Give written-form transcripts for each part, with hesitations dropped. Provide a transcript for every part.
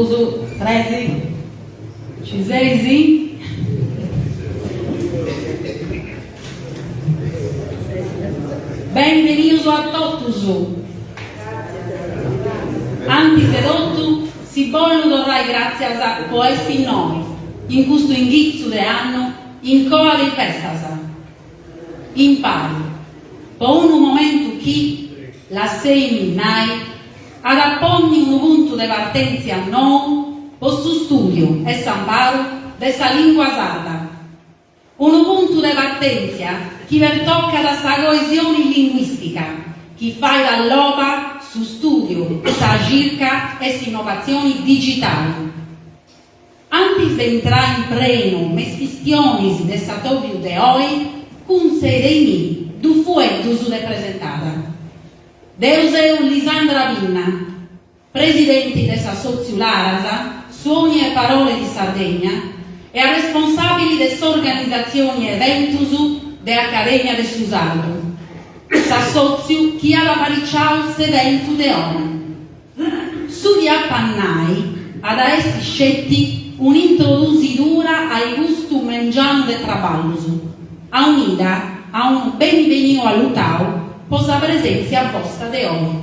Duus, tresi, ci seis? Benvenius a totus! Antis de totu si bollu torrai gràtzias po essi innoi, in custu inghitzu de annu, in coa de is festas. Impari, po unu momentu chi, lasseimi nai, at a ponni unu puntu de partèntzia nou po su stùdiu e s'amparu de sa lìngua sarda. Unu puntu de partèntzia chi pertocat sa coesioni linguìstica, chi fait a loba su stùdiu, sa circa e s'innovatzioni digitali. Antis de intrai in prenu me is chistionis de s'atòbiu de oi, cuntzedeimì dus fueddus de presentada. Deu seu Lisandra Pinna, presidenti de s'assòtziu Laras, Suoni e Parole di Sardegna e arresponsàbili de s'organizatzioni eventus de Acadèmia de su Sardu, s'assòtziu chi at apariciau s'eventu de oi. Su chi apu a nai at a essi sceti un'introdusidura a custu mengianu de traballus, aunida a unu beniveniu allutau po sa presèntzia bosta de oi.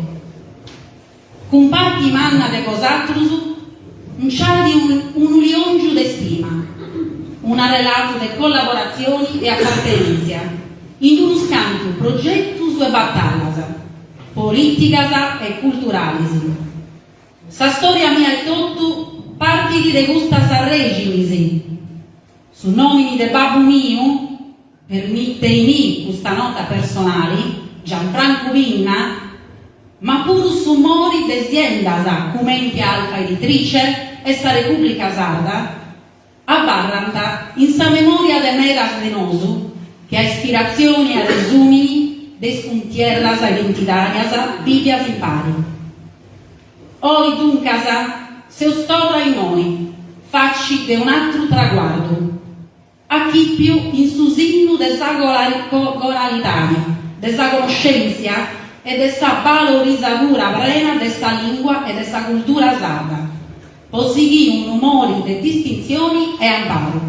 Cun parti manna de bosatrus nc'at unu liòngiu de stima, un'arrelatu de collaboratzioni e apartenèntzia in unus cantu progetus e batallas, polìticas e culturalis. Sa stòria mia etotu partit de custas arrèxinis. Su nòmini de babbu miu, permiteimì custa nota personali, Gianfrancu Pinna, ma puru su mori de siendas cumenti Alfa Editrice e sa Repùblica Sarda, abarrant in sa memòria de medas de nosu che a ispiratzioni e arresùmini de is cuntierras identitàrias bìvias impari. Oi, duncas, seus torra innoi, faci de un'atru traguardu, achìpiu in su sinnu de sa coralidadi, de sa conoscèntzia e de sa balorisadura prena de sa lìngua e de sa cultura sarda, po sighì unu mori de distintzioni e amparu.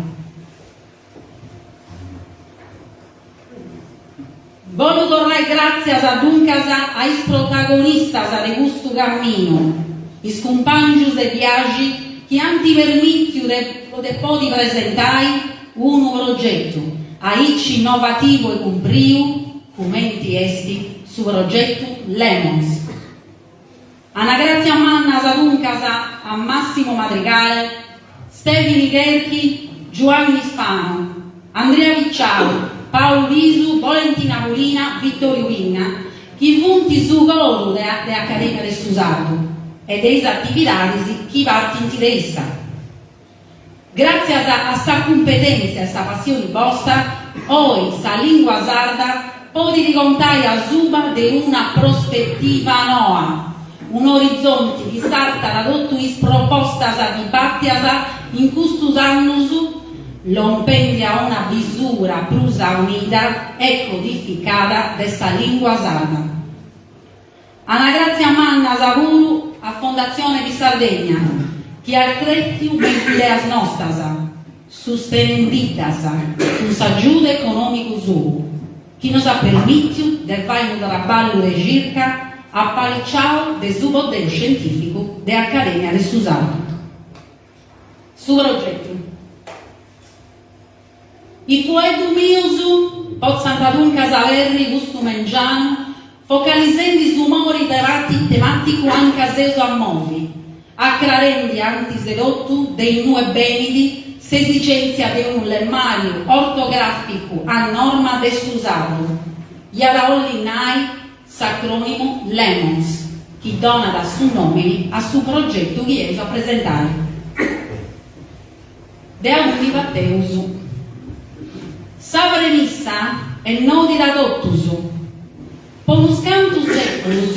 Bollu torrai gràtzias duncas a is protagonistas de custu camminu, is cumpàngius de biaxi chi ant permìtiu de podi presentai unu progetu aici innovativu e cumpriu cumenti est su progetu Lemons. Una gràtzia manna duncas a Massimo Madrigale, Stevini Cherchi, Giuanni Spano, Andrea Picciau, Paulu Pisu, Bolentina Pulina, Vittoriu Pinna, chi funt su coru de Academia de su Sardu e de is atividadis chi partint de issa. Gràtzias a sa cumpetèntzia e sa passioni bosta, oi sa lìngua sarda podit contai asuba de una prospetiva noa, un'orizonti chi sartat totu is propostas dibàtias in custus annus, lompendi a una bisura prus aunida e codificada de sa lìngua sarda. Una gràtzia manna puru a Fondazione di Sardegna chi at crètiu me is bideas nostas, sustenendiddas cun s'agiudu econòmicu suu, chi nos at permìtiu de fai unu traballu de circa apariciau de su poderi scientìficu de Acadèmia de su Sardu. Su progetu. Is fueddus mius potzant duncas aberri custu mengianu focalisendi su mori temàticu anca seus a movi, acrarendi antis de totu de innue benit s'esigèntzia de unu lemmàriu ortogràficu a norma de su sardu, iat a olli nai s'acrònimu Lemons, chi donat su nòmini a su progetu chi eus a presentai. De aundi parteus. Sa premissa est nodida a totus. Po unus cantus sèculus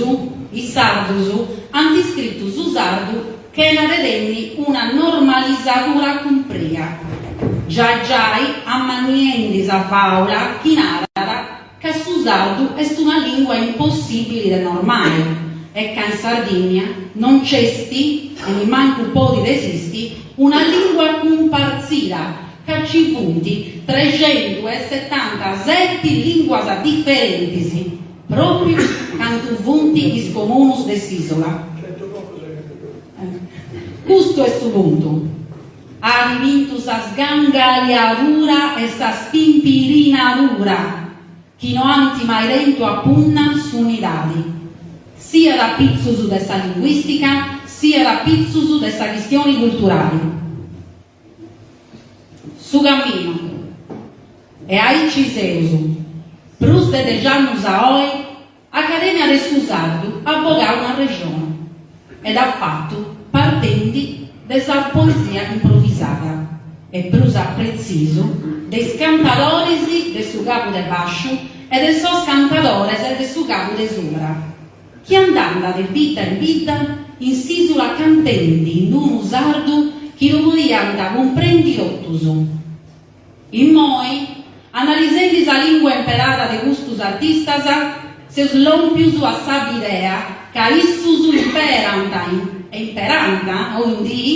is sardus ant iscritu su sardu chena de tenni una normalisadura cumpria, giai giai ammanniendi sa fàula chi narat ca su sardu est una lìngua impossìbili de normai. E ca in Sardigna non nc'est e nimancu podit esisti una lìngua cumpartzida ca nci funt trexentuesetantaseti lìnguas diferentis, pròpriu cantu funt is comunus de s'ìsula. Custu est su puntu. At bintu sa sgangaliadura e sa spimpirinadura chi no ant mai tentu a punna s'unidadi, siat a pitzus de sa linguìstica siat a pitzus de sa chistioni culturali. Su camminu. E aici seus. Prus de dex'annus a oi, Acadèmia de su Sardu at bogau un'arrexonu e dd'at fatu partendi de sa poesia improvisada e prus a pretzisu de is cantadoris de su cabu de bàsciu e de sos cantadores de su cabu de subra chi andant de bidda in bidda in s'ìsula cantendi in unu sardu chi ddu podiant cumprendi totus. Immoi, analisendi sa lìngua imperada de custus artistas, seus lòmpius a sa bidea ca issus imperant e imperant oindii,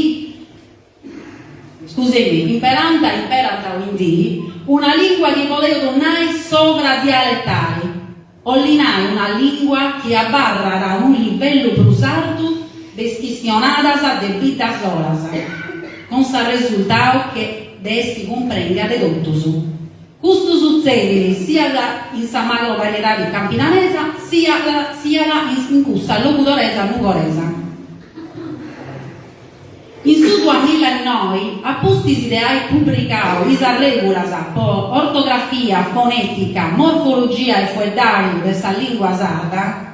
scusemi, imperant e imperant oindii, una lìngua chi podeus nai sovradialetali, 'olli nai una lìngua chi abarrat a unu livellu prus artu de is chistionadas de biddas solas, cun s'arresultau de essi cumprèndia de totus. Custu sutzedit siat in sa macrovariedadi campidanesa siat siat in cussa logudoresa nugoresa. In su duamillaenoi, a pustis de ai pubricau is arrègulas po ortografia, fonètica, morfologia e fueddàriu de sa lìngua sarda,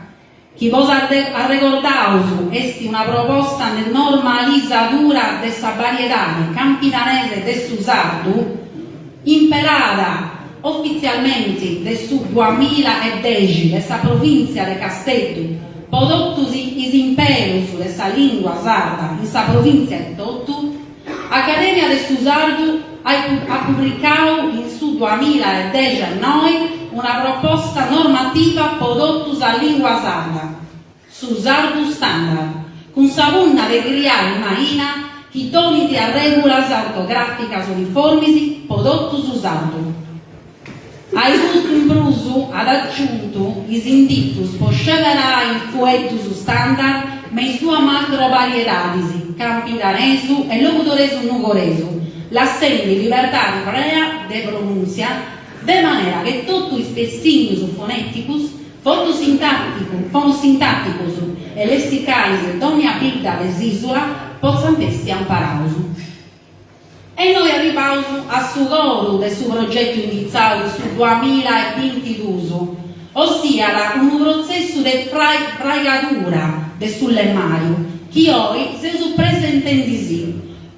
chi bos arregordaus est una proposta de normalisadura de sa bariedadi campidanese de su sardu, imperada ofitzialmenti de su duamillaedexi de sa Provìntzia de Casteddu po totus is imperus de sa lìngua sarda in sa provìntzia etotu, Acadèmia de su Sardu at pubricau in su duamillaedexennoi una proposta normativa po totu sa lìngua sarda, su sardu standard, cun sa punna de criai un'aina chi donit arrègulas ortogràficas uniformis po totu su sardu. A i custu in prus at aciuntu is inditus po sceberai is fueddus standard me is duas macro-bariedadis, campidanesu e logudoresu-nugoresu, lassendi libertadi prea de pronùntzia de manera che totu is piessignus fonèticus, fonosintàticus e lessicalis de dònnia bidda de s'ìsula potzant essi amparaus. E innoi arribaus a su coru de su progetu inghitzau in su duamillaebintiduus, ossiat unu protzessu de fraigadura de su lemmàriu chi oi seus presentendisì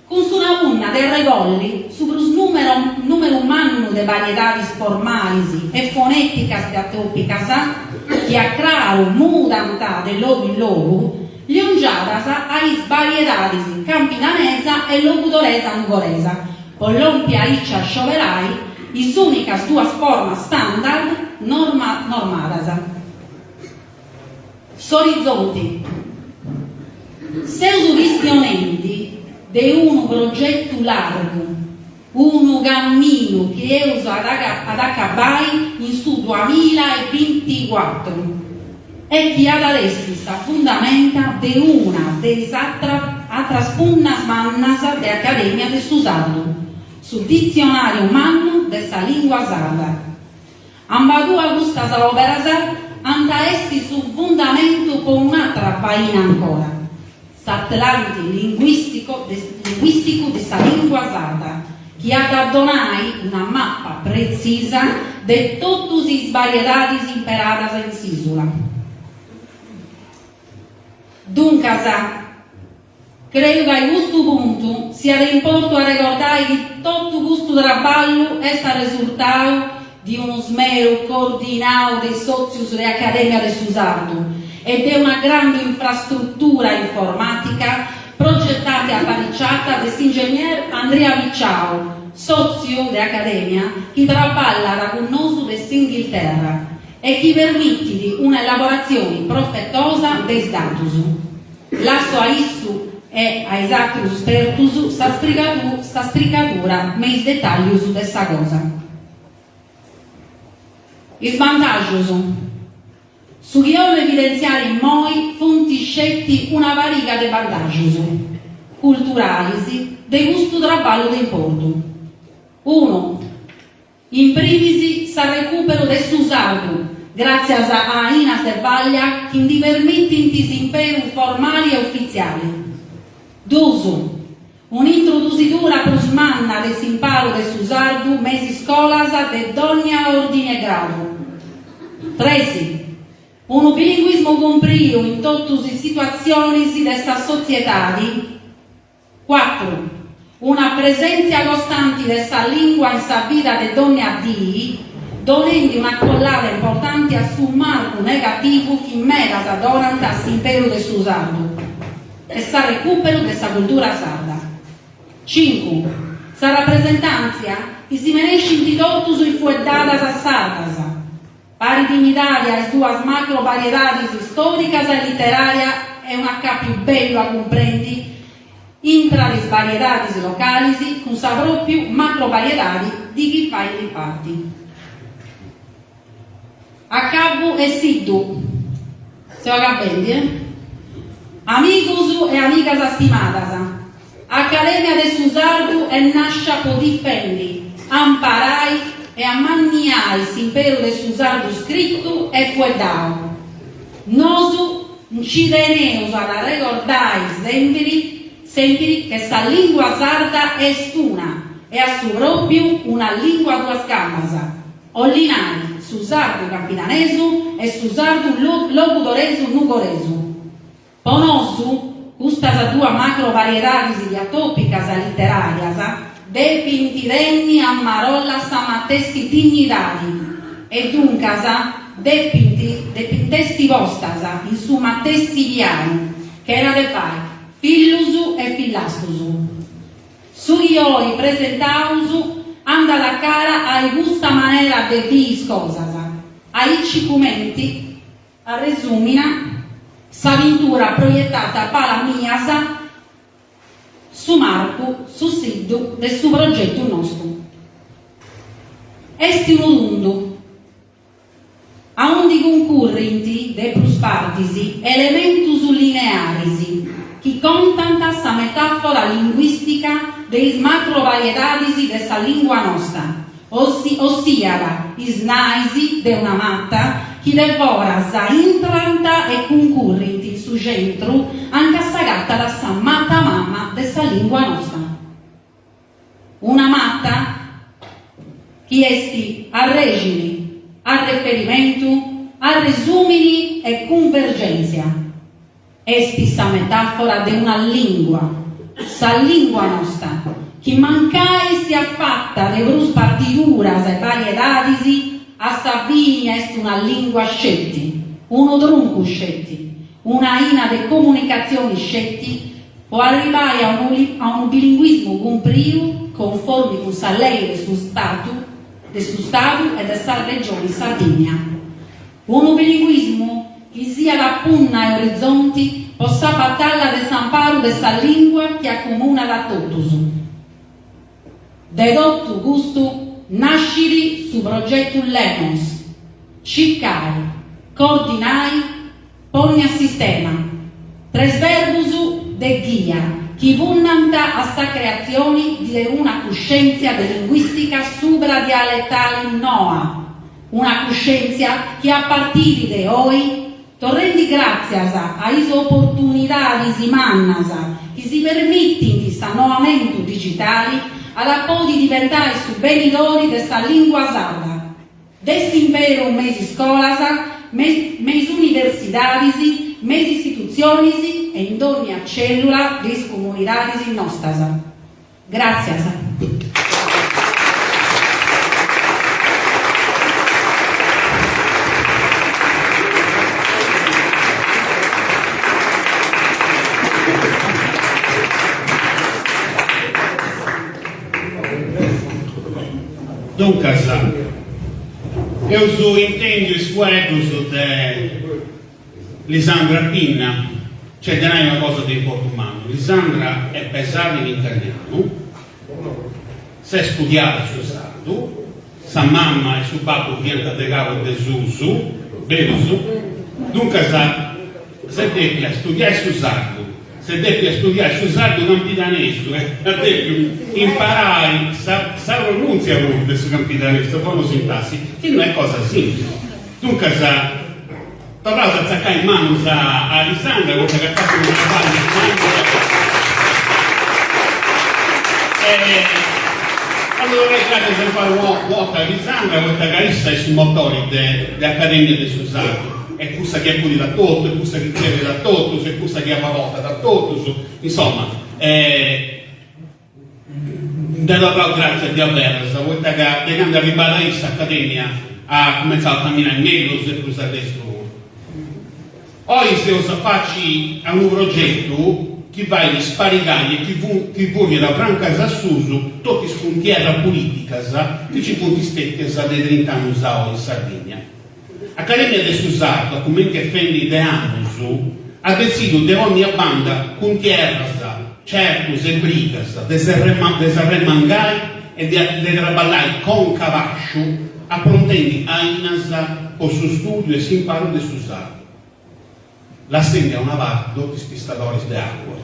cun sa punna de arregolli su prus nùmeru mannu de bariedadis formalis e fonèticas diatòpicas chi a craru mudant de logu in logu Liongiadas a is bariedadis campidanesa e logudoresa-nugoresa, po lompi aici a scioberai is ùnicas duas formas standard normadas. S'orizonti. Seus chistionendi de unu progetu largu, unu camminu chi eus ad acabai in su duamillaebinticuatru e chi at a essi sa fundamenta de una de is atras punnas mannas de Acadèmia de su Sardu, su Ditzionàriu Mannu de sa Lìngua Sarda. Ambaduas custas òberas ant a essi su fundamentu po un'atra faina ancora, s'Atlanti linguìsticu de sa lìngua sarda, chi at a donai una mapa pretzisa de totus is bariedadis imperadas in s'ìsula. Duncas, creu ca a custu puntu siat de importu arregordai chi totu custu traballu est arresurtau de unu smeru coordinau de is sòtzius de Acadèmia de su Sardu e de una grandu infrastrutura informàtica progetada e apariciada de s'ingegner Andria Picciau, sòtziu de Acadèmia chi traballat cun nosu de s'Inghilterra. e chi permitit una elaboratzioni profetosa de is datus. Lassu a issu e a is atrus spertus sa spricadura me is detàllius de sa cosa. Is bantaxus. Su chi 'ollu evidentziari immoi funt sceti una pariga de bantaxus culturalis de custu traballu de importu. Unu, in primis s'arrecùperu de su sardu gràtzias a ainas de vàllia chi ndi permitint s'imperu formali e ufitziali. Dus, un'introdusidura prus manna de s'imparu de su sardu me is iscolas de dònnia òrdini e gradu. Tres, unu bilinguismu cumpriu in totus is situatzionis de sa sotziedadi. Cuatru, una presèntzia costanti de sa lìngua in sa vida de dònnia dii, donendi un'acollada importanti a su marcu negativu chi medas donant a s'imperu de su sardu e s'arrecùperu de sa cultura sarda. Cincu, sa rapresentàntzia chi si merescint totus is fueddadas sardas, pari dignidadi a is duas macro-bariedadis istòricas e literària e un'acàpiu bellu a cumprendi intra de is bariedadis localis cun sa pròpiu macro-bariedadi de chi faint parti. Acabu e siddu. Seu agabendi, eh? Amigus e amigas stimadas, Academia de su Sardu est nàscia po difendi, amparai e amanniai s'imperu de su sardu scritu e fueddau. Nosu nci teneus a dd'arregordai sèmpiri sèmpiri che sa lìngua sarda est una e a su pròpiu una lìngua a duas cambas, 'olli nai su sardu campidanesu e su sardu logudoresu-nugoresu. Po nosu, custas duas macro-variedadis diatòpicas literàrias depint tenni a marolla sa matessi dignidadi e duncas depint depint essi postas in su matessi pianu, chena de fai fillus e fillastus. Su chi oi presentaus andat a cara a custa manera de biri is cosas, aici cumenti arresumina sa pintura proietata a palas mias, su marcu, su siddu de su progetu nostu. Est unu tundu aundi cuncurrint de prus partis elementus linearis chi contant sa metàfora linguìstica de is macrovariedadis de sa lìngua nosta, ossiat is nais de una mata chi de foras intrant e cuncurrint in su centru anca s'agatat sa mata mama de sa lìngua nosta. Una mata chi est arrèxini, arreferimentu, arresùmini e cunvergèntzia. Est sa metàfora de una lìngua, sa lìngua nosta, chi mancai siat fata de prus partiduras e variedadis, a sa fini est una lìngua sceti, unu truncu sceti, una aina de comunicatzioni sceti po arribai a unu bilinguismu cumpriu conformi cun sa lei de su Stadu de su Stadu e de sa Regioni Sardigna. Unu bilinguismu chi siat punna e orizonti po sa batalla de s'amparu de sa lìngua chi acomunat a totus. De totu custu nascit su progetu Lemons, circai, coordinai, ponni a sistema, tres verbus de ghia chi punnant a sa creatzioni de una cuscèntzia de linguìstica subradialetali noa, Una cuscèntzia chi a partiri de oi, torrendi gràtzias a is oportunidadis mannas chi si permitint s'annoamentu digitali, at a podi diventai su benidori de sa lìngua sarda, de s'imperu me is iscolas, me is universidadis, me is istitutzionis e in dònnia cèllula de is comunidadis nostas. Gràtzias. Duncas. Eus intendiu is fueddus de Lisandra Pinna, nc'est de nai una cosa de importu mannu, Lisandra est pesada in italianu, s'est studiada su sardu, sa mamma e su babbu fiant de Cabu de Susu, berus? Duncas s'est depia studiai su sardu, s'est depia studiai su sardu campidanesu e at depiu imparai sa sa pronuntzia puru de su campidanesu, sa fonosintassi, chi no est cosa simpli. Duncas torraus a tzacai is manus a Lisandra poita ca at fatu unu traballu mannu e bollu torrai gràtzias ancora una 'orta a Lisandra poita ca issa est su motori de de Academia de su Sardu, est cussa chi acudit a totu, est cussa chi zerriat a totus, est cussa chi ababotat a totus, insoma Nde torraus gràtzias diaveras, poita ca de candu est arribada issa Academia at cumentzau a caminai mellus e prus a lestru puru. Oi seus a faci a unu progetu chi fait sparigai e chi chi furriat francas a susu totu is cuntierras polìticas chi nci funt stètias de trint'annus a oi in Sardigna. Academia de su Sardu, cumenti est fendi de annus, at detzidiu de ponni a banda cuntierras, certus e brigas, de s'arremangai e de traballai conca a bàsciu aprontendi ainas po su stùdiu e s'imparu de su sardu, lassendi a una parti totu is pistadoris de àcua.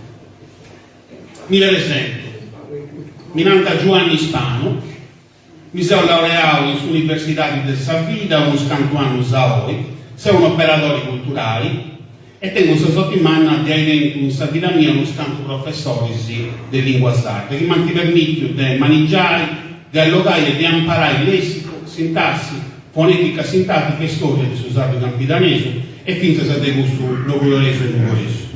Mi presentu, mi nant Giuanni Spanu, Mi seu laureau in s'Universidadi de sa Vida unus cantu annus a oi, seu un'operadori culturali e tengu sa sorti manna de ai tentu in sa vida mia unus cantu professoris de lìngua sarda chi m'ant permìtiu de manigiai, de allogai e de amparai lèssicu, sintassi, fonètica sintàtica e stòria de su sardu campidanesu e fintzas de cussu logudoresu e nugoresu.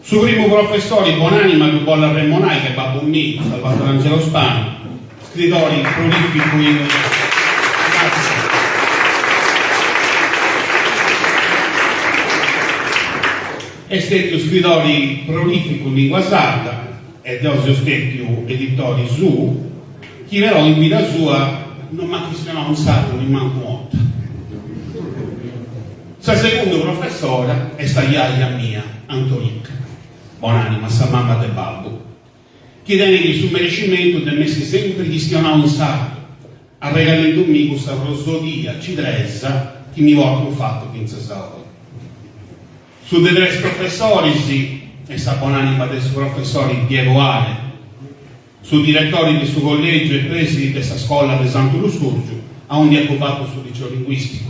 Su primu professori bonanima ddu bollu arremonai ca est babbu miu, Salvatore Angelo Spanu, scridori prolìficu in Est stètiu scridori prolìficu in lìngua sarda e deu seu stètiu editori suu, chi però in vida sua non m'at chistionau in sardu nimancu una 'orta. Sa segundu professora est sa jaja mia, Antonica, bonanima, sa mama de babbu, chi tenit su merescimentu de m'essi sempri chistionau in sardu, arregalendumì cussa prosodia cidresa chi mi portu infatu fintzas a oi. Su de tres professoris est sa bonanima de su professori Diego Ale, su diretori de su collègiu e presidi de sa scola de Santu Lussurgiu, aundi apu fatu su liceu linguisticu.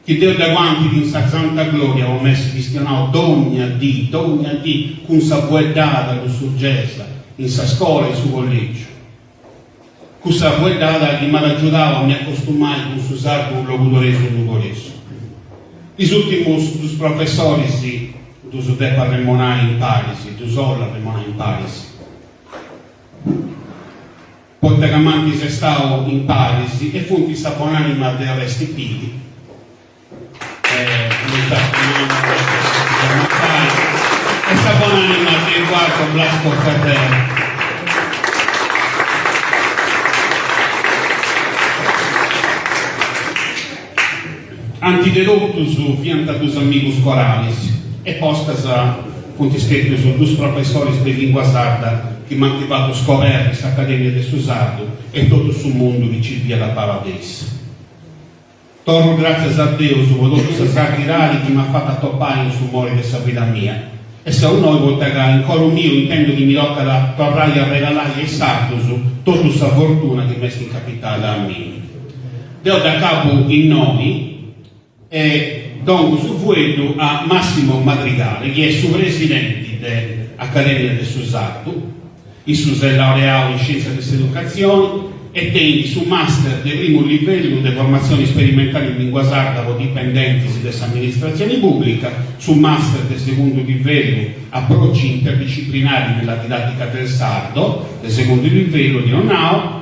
Chi Deus dd'aguantit in sa santa gloria po m'essi chistionau dogna dì, dogna dì, cun sa fueddada lussurgesa in sa scola e in su collegiu. Cussa fueddada chi m'at agiudau a mi acostumai cun su sardu logudoresu nugoresu. Is ùrtimus dus professoris ddus depu arremonai in paris, ddus 'ollu arremonai in paris. Poita ca m'ant sestau in paris e funt sa bonanima de Oresti Pili, e sa bonanima de Eduardo Blasco Ferrer. Anti de totus fiant dus amigus coralis e poscas funt stètius dus professoris de lìngua sarda chi m'ant fatu scoberri s'Acadèmia de su Sardu e totu su mundu chi ci fiat a pala de issa. Torru gràtzias a Deus po totu sa sardidadi chi m'at fatu atopai in su mori de sa vida mia e seu innoi poita ca in coru miu intendu chi mi tocat a torrai a regalai a is sardus totu sa fortuna chi m'est incapitada a mimi. Deu dd'acabu innoi e dongu su fueddu a Massimo Madrigale chi est su presidenti de Academia de su Sardu, issu s'est laureau in Scientzia de s'Educatzioni e tenit su master de primu livellu de formatzioni sperimentali in lingua sarda po dipendentis de s'amministratzioni pùblica, su master de segundu livellu Approcci interdisciplinari nella didattica del sardo de segundu livellu, ddi nau,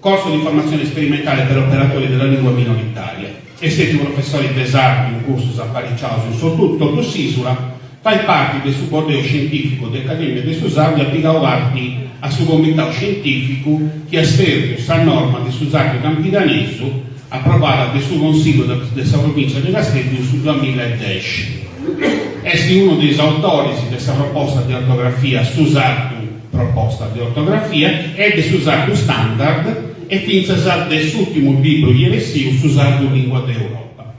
Corso di formazione sperimentale per operatori della lingua minoritaria. Est stètiu professori de sardu in cursus apariciaus in totu s'ìsula, fait parti de su Boddeu Scientìficu de Acadèmia de su Sardu e at pigau parti a su Comitau Scientìficu chi at stèrriu sa norma de su sardu campidanesu. aprovada de su Consillu de sa Provìntzia de Casteddu in su duamilla e dexi. Est unu de is autoris de sa proposta de ortografia Su Sardu Proposta de Ortografia e de su Sardu Standard e fintzas de s'ùrtimu libru chi est bessiu Su Sardu Lìngua de Europa.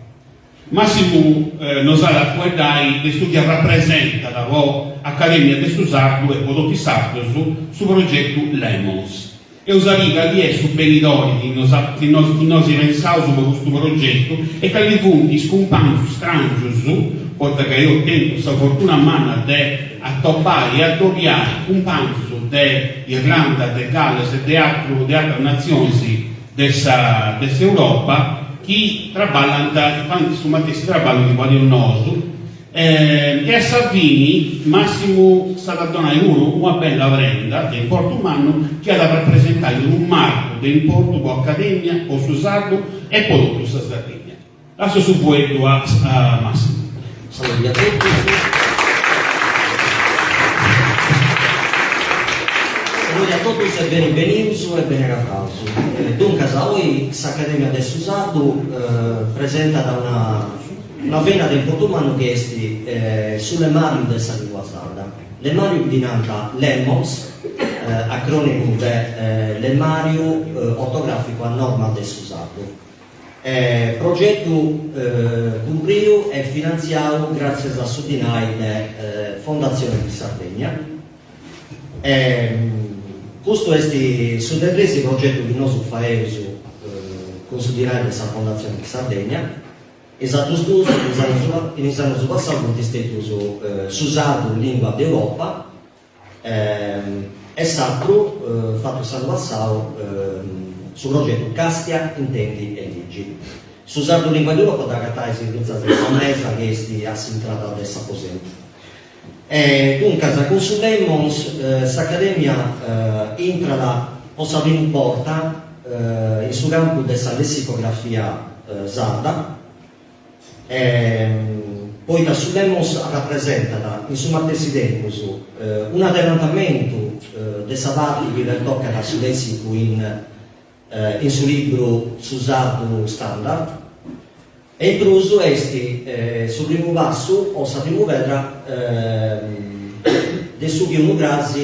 Massimu nos at a fueddai de su chi arrapresentat po Acadèmia de su Sardu e po totu is sardus su progetu Lemons. Eus a biri cali est su benidori chi nos chi nos chi nosi pensaus po custu progetu e cali funt is cumpanzus strangius, poita ca eus tentu sa fortuna manna de atopai e adobiai cumpanzus de Irlanda, de Galles e de atru de atras natzionis de sa de s'Europa chi traballant faint su matessi traballu chi fadeus nosu E a sa fini Massimu s'at a donai puru una bella prenda de importu mannu chi at a rapresentai unu marcu de importu po Academia, po su sardu e po totu sa Sardigna. Lassu su fueddu a Massimu. Saludi a totus. Saludi a totus e beni benius e beni agataus. Duncas, oi s'Academia de su Sardu presentat una Una faina de importu mannu chi est su lemàriu de sa lìngua sarda. Lemàriu ddi nant LEMONS, acrònimu de Lemàriu ortogràficu a norma de su sardu. Progetu cumpriu e finantziau gràtzias a su dinai de Fondazione di Sardegna. Custu est su de tresi progetu chi nosu faeus cun su dinai de sa Fondazione di Sardegna. Is atrus duus in is annus passaus funt stètius su sardu lìngua de Europa e s'atru fatu s'annu passau su progetu Càstia, Intendi e Ligi. Su sardu lìngua de Europa dd'agatais fintzas in sa mesa chi est a s'intrada de s'aposentu. E duncas cun su Lemons s'Acadèmia intrat po sa primu borta in su campu de sa lessicografia sarda, poita su Lemons arrapresentat in su matessi tempus un'adelantamentu de sa parti chi pertocat su lèssicu in in su libru Su sardu standard e in prus est su primu passu o sa primu pedra de su chi unu cras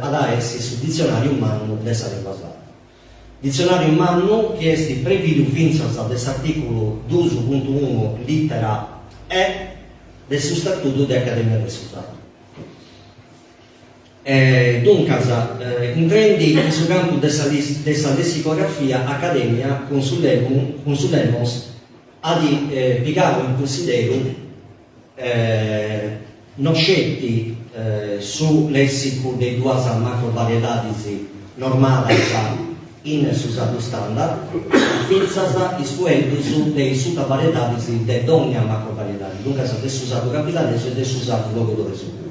at a essi su ditzionàriu mannu de sa lìngua sarda. Ditzionàriu mannu chi est previdiu fintzas de s'artìculu duus puntu unu lìtera e de su Statudu de Acadèmia de su Sardu. E duncas, intrendi in su campu de sa de sa lessicografia, Acadèmia cun su cun su Lemons at pigadu in cunsideru no sceti su lèssicu de is duas macrovariedadis normadas in su sardu standard, ma fintzas is fueddus de is sutavariedadis de dònnia macrovariedadi, duncas de su sardu campidanesu e de su sardu logudoresu puru.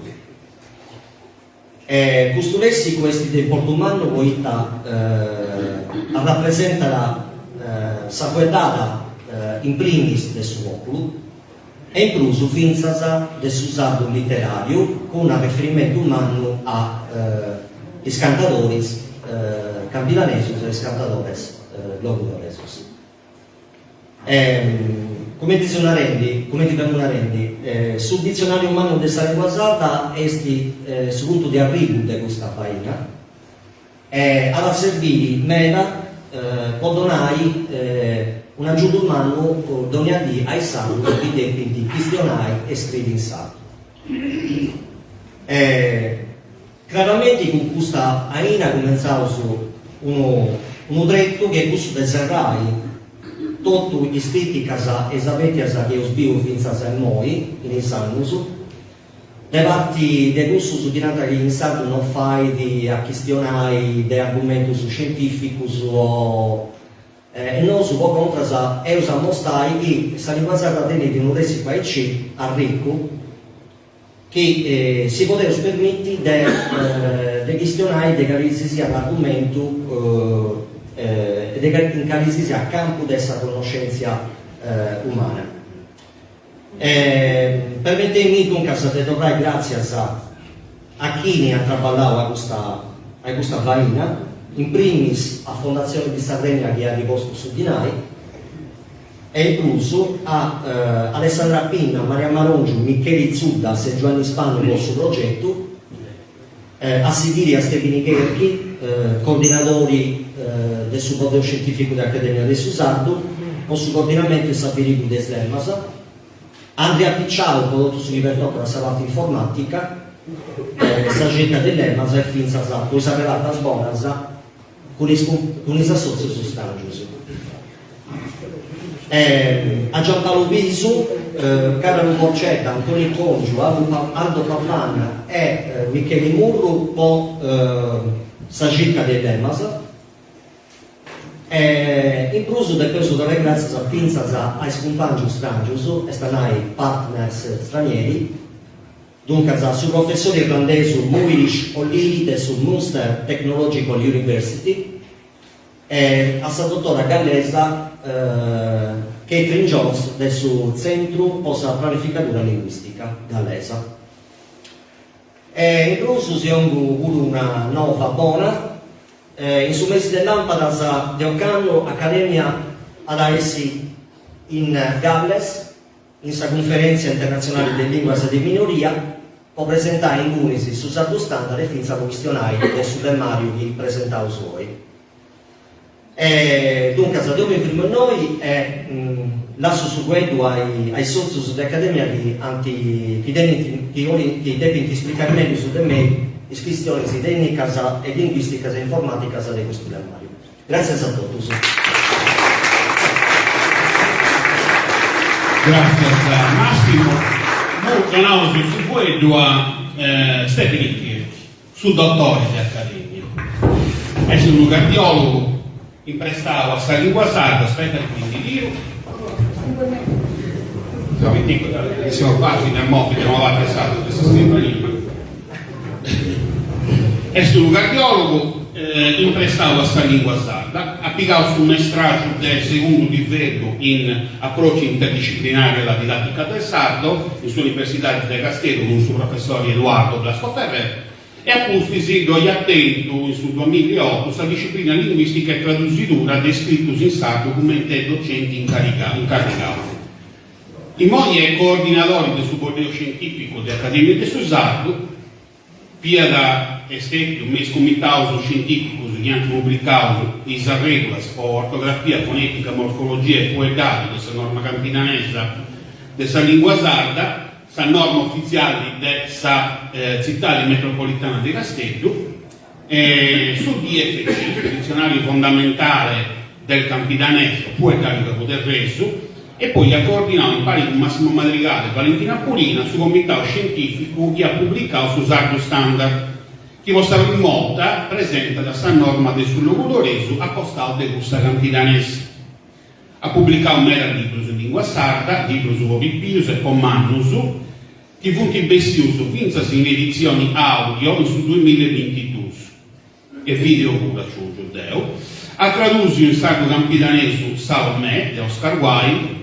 E custu lèssicu est de importu mannu poita arrapresentat sa fueddada in primis de su pòpulu e in prus fintzas de su sardu literàriu cun arreferimentu mannu a is cantadoris campidanesus e is cantadores logudoresus. Cumenti seu narendi, cumenti femu narendi, su ditzionàriu mannu de sa lìngua sarda est su puntu de arribu de custa faina e at a serbiri meda po donai un'agiudu mannu dònnia dì a is sardus chi depint chistionai e scriri in sardu. Craramenti cun custa aina cumentzaus unu unu tretu chi est cussu de serrai totu is crìticas e is abètias chi eus biu fintzas a immoi in is annus, de parti de cussus chi nant chi in sardu no fait a chistionai de argumentus scientìficus o E nosu po contras eus a mostai chi sa lìngua sarda tenit unu lèssicu aici arricu chi si podeus permiti de de chistionai de calisisiat argumentu e de in calisisiat campu de sa connoschèntzia umana. Permeteimì duncas de torrai gràtzias a chini at traballau a custa a custa faina, in primis a Fondazione di Sardegna chi at postu su dinai. E in prus a Alessandra Pinna, Maria Marongiu, Micheli Zuddas e Giuanni Spanu po su progetu, a sighiri a Stevini Cherchi, coordinadori de su Boddeu Scientìficu de Acadèmia de su Sardu, po su coordinamentu e s'averìguu de is lemmas, a Andria Picciau po totu su chi pertocat sa parti informàtica, sa circa de is lemmas e fintzas po is arrelatas bonas cun is cun is assòtzius stràngius. A Giampaolo Pisu, Càralu Porcedda, Antoni Congiu, Aldo Pavan e Micheli Murru po sa circa de is lemmas. E in prus depeus torrai gràtzias fintzas a is cumpàngius stràngius, est a nai partners stranieri, Duncas, su professori irlandesu Muiris O'Leary de su Munster Technological University e a sa dotora gallesa Catrin Jones de su Tzentru po sa Planificadura Linguìstica gallesa. E in prus si 'ongu puru una nova bona, in su mesi de làmpadas de ocannu Acadèmia at a essi in Galles, in sa Cunferèntzia Internatzionali de Lìnguas de Minoria, po presentai ingunis su sardu standard e fintzas po chistionai de su lemàriu chi presentaus oi. E duncas deu mi firmu innoi e lassu su fueddu a is sotzius de Academia chi ant chi tenint chi olint chi depint ispricai mellus de mei is chistionis tènnicas e linguìsticas e informàticas de custu lemàriu. Gràtzias a totus. Gràtzias Massimo. Imoi donaus su fueddu a Stefini Cherchi, su dotore de Academia. Est unu cardiòlogu imprestau a sa lìngua sarda, aspetta chi mi ndi biu. Siamo facili a mo' chi andiamo avanti a sardu de sa scrivania. Est unu cardiòlogu imprestau a sa lìngua sarda, at pigau su maestràgiu de segundu livellu in Approcci interdisciplinari alla didattica del sardo in s'Universidadi de Casteddu cun su professori Eduardo Blasco Ferrer e a pustis ddoi at tentu in su duamilla e otu sa disciplina linguìstica e tradusidura de scritus in sardu cumenti docenti incarrigau. Immoi est coordinadori de su Boddeu Scientìficu de Acadèmia de su Sardu, fiat stètiu me is comitaus scientìficus chi ant publicau is arrègulas po ortografia, fonètica, morfologia e fueddàriu de sa norma campidanesa de sa lìngua sarda, sa norma ufitziali de sa Tzitadi Metropolitana de Casteddu, e su DFC, Dizionario Fondamentale del Campidaneso, fueddàriu cabuderresu, e poi at coordinau impari cun Massimo Madrigale e Valentina Pulina su comitau scientìficu chi at publicau su Sardu Standard, chi po sa primu 'orta presentat sa norma de su logudoresu a costau de cussa campidanesa. At publicau meda librus in lìngua sarda, librus po pipius e po mannus, chi funt bessius fintzas in editzioni audio in su duamilla e bintiduus, e video puru aciungiu deu. At tradùsiu in sardu campidanesu Salomè de Oscar Wilde,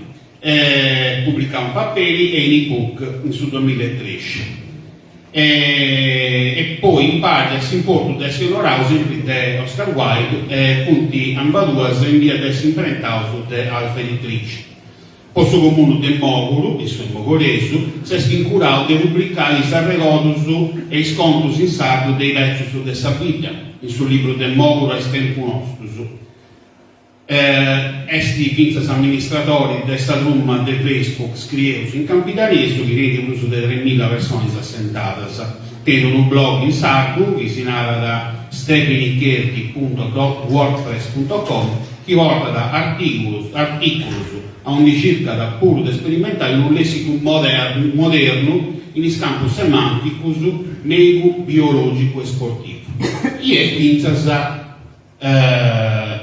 publicau in paperi e in ebook in su duamilla e trexi. E poi impari a S'importu de essi onorau sempri de Oscar Wilde funt ambaduas in bia de essi imprentaus de Alfa Editrice. Po su Comunu de Mòguru, issu est mogoresu, s'est incurau de publicai is arregodus e is contus in sardu de is bècius de sa bidda, in su libru De Mòguru a is tempus nostus. Est fintzas amministradori de sa truma de Facebook Scrieus in Campidanesu, chi tenit prus de tremilla personis assentadas. Tenit unu blog in sardu chi si narat stevinicherchi punto wordpress punto com chi portat artìculus aundi circat puru de sperimentai unu lèssicu modernu in is campus semànticus, mèigu, biològicu e sportivu. I est fintzas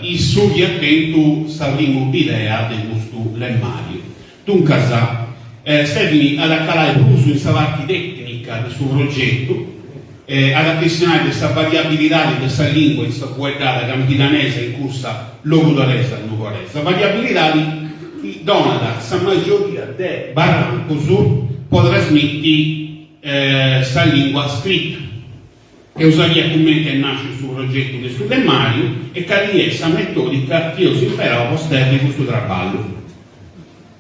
issu chi at tentu sa primu bidea de custu lemmàriu. Duncas, Stevini at a calai prus in sa parti tècnica de su progetu, at a chistionai de sa variabilidadi de sa lìngua in sa fueddada campidanesa e in cussa logudoresa nugoresa, variabilidadi chi donat sa majoria de barrancus po trasmiti sa lìngua scrita. Eus a biri cumenti est nàsciu su progetu de su lemmàriu e cali est sa metòdica chi eus imperau po sterri custu traballu.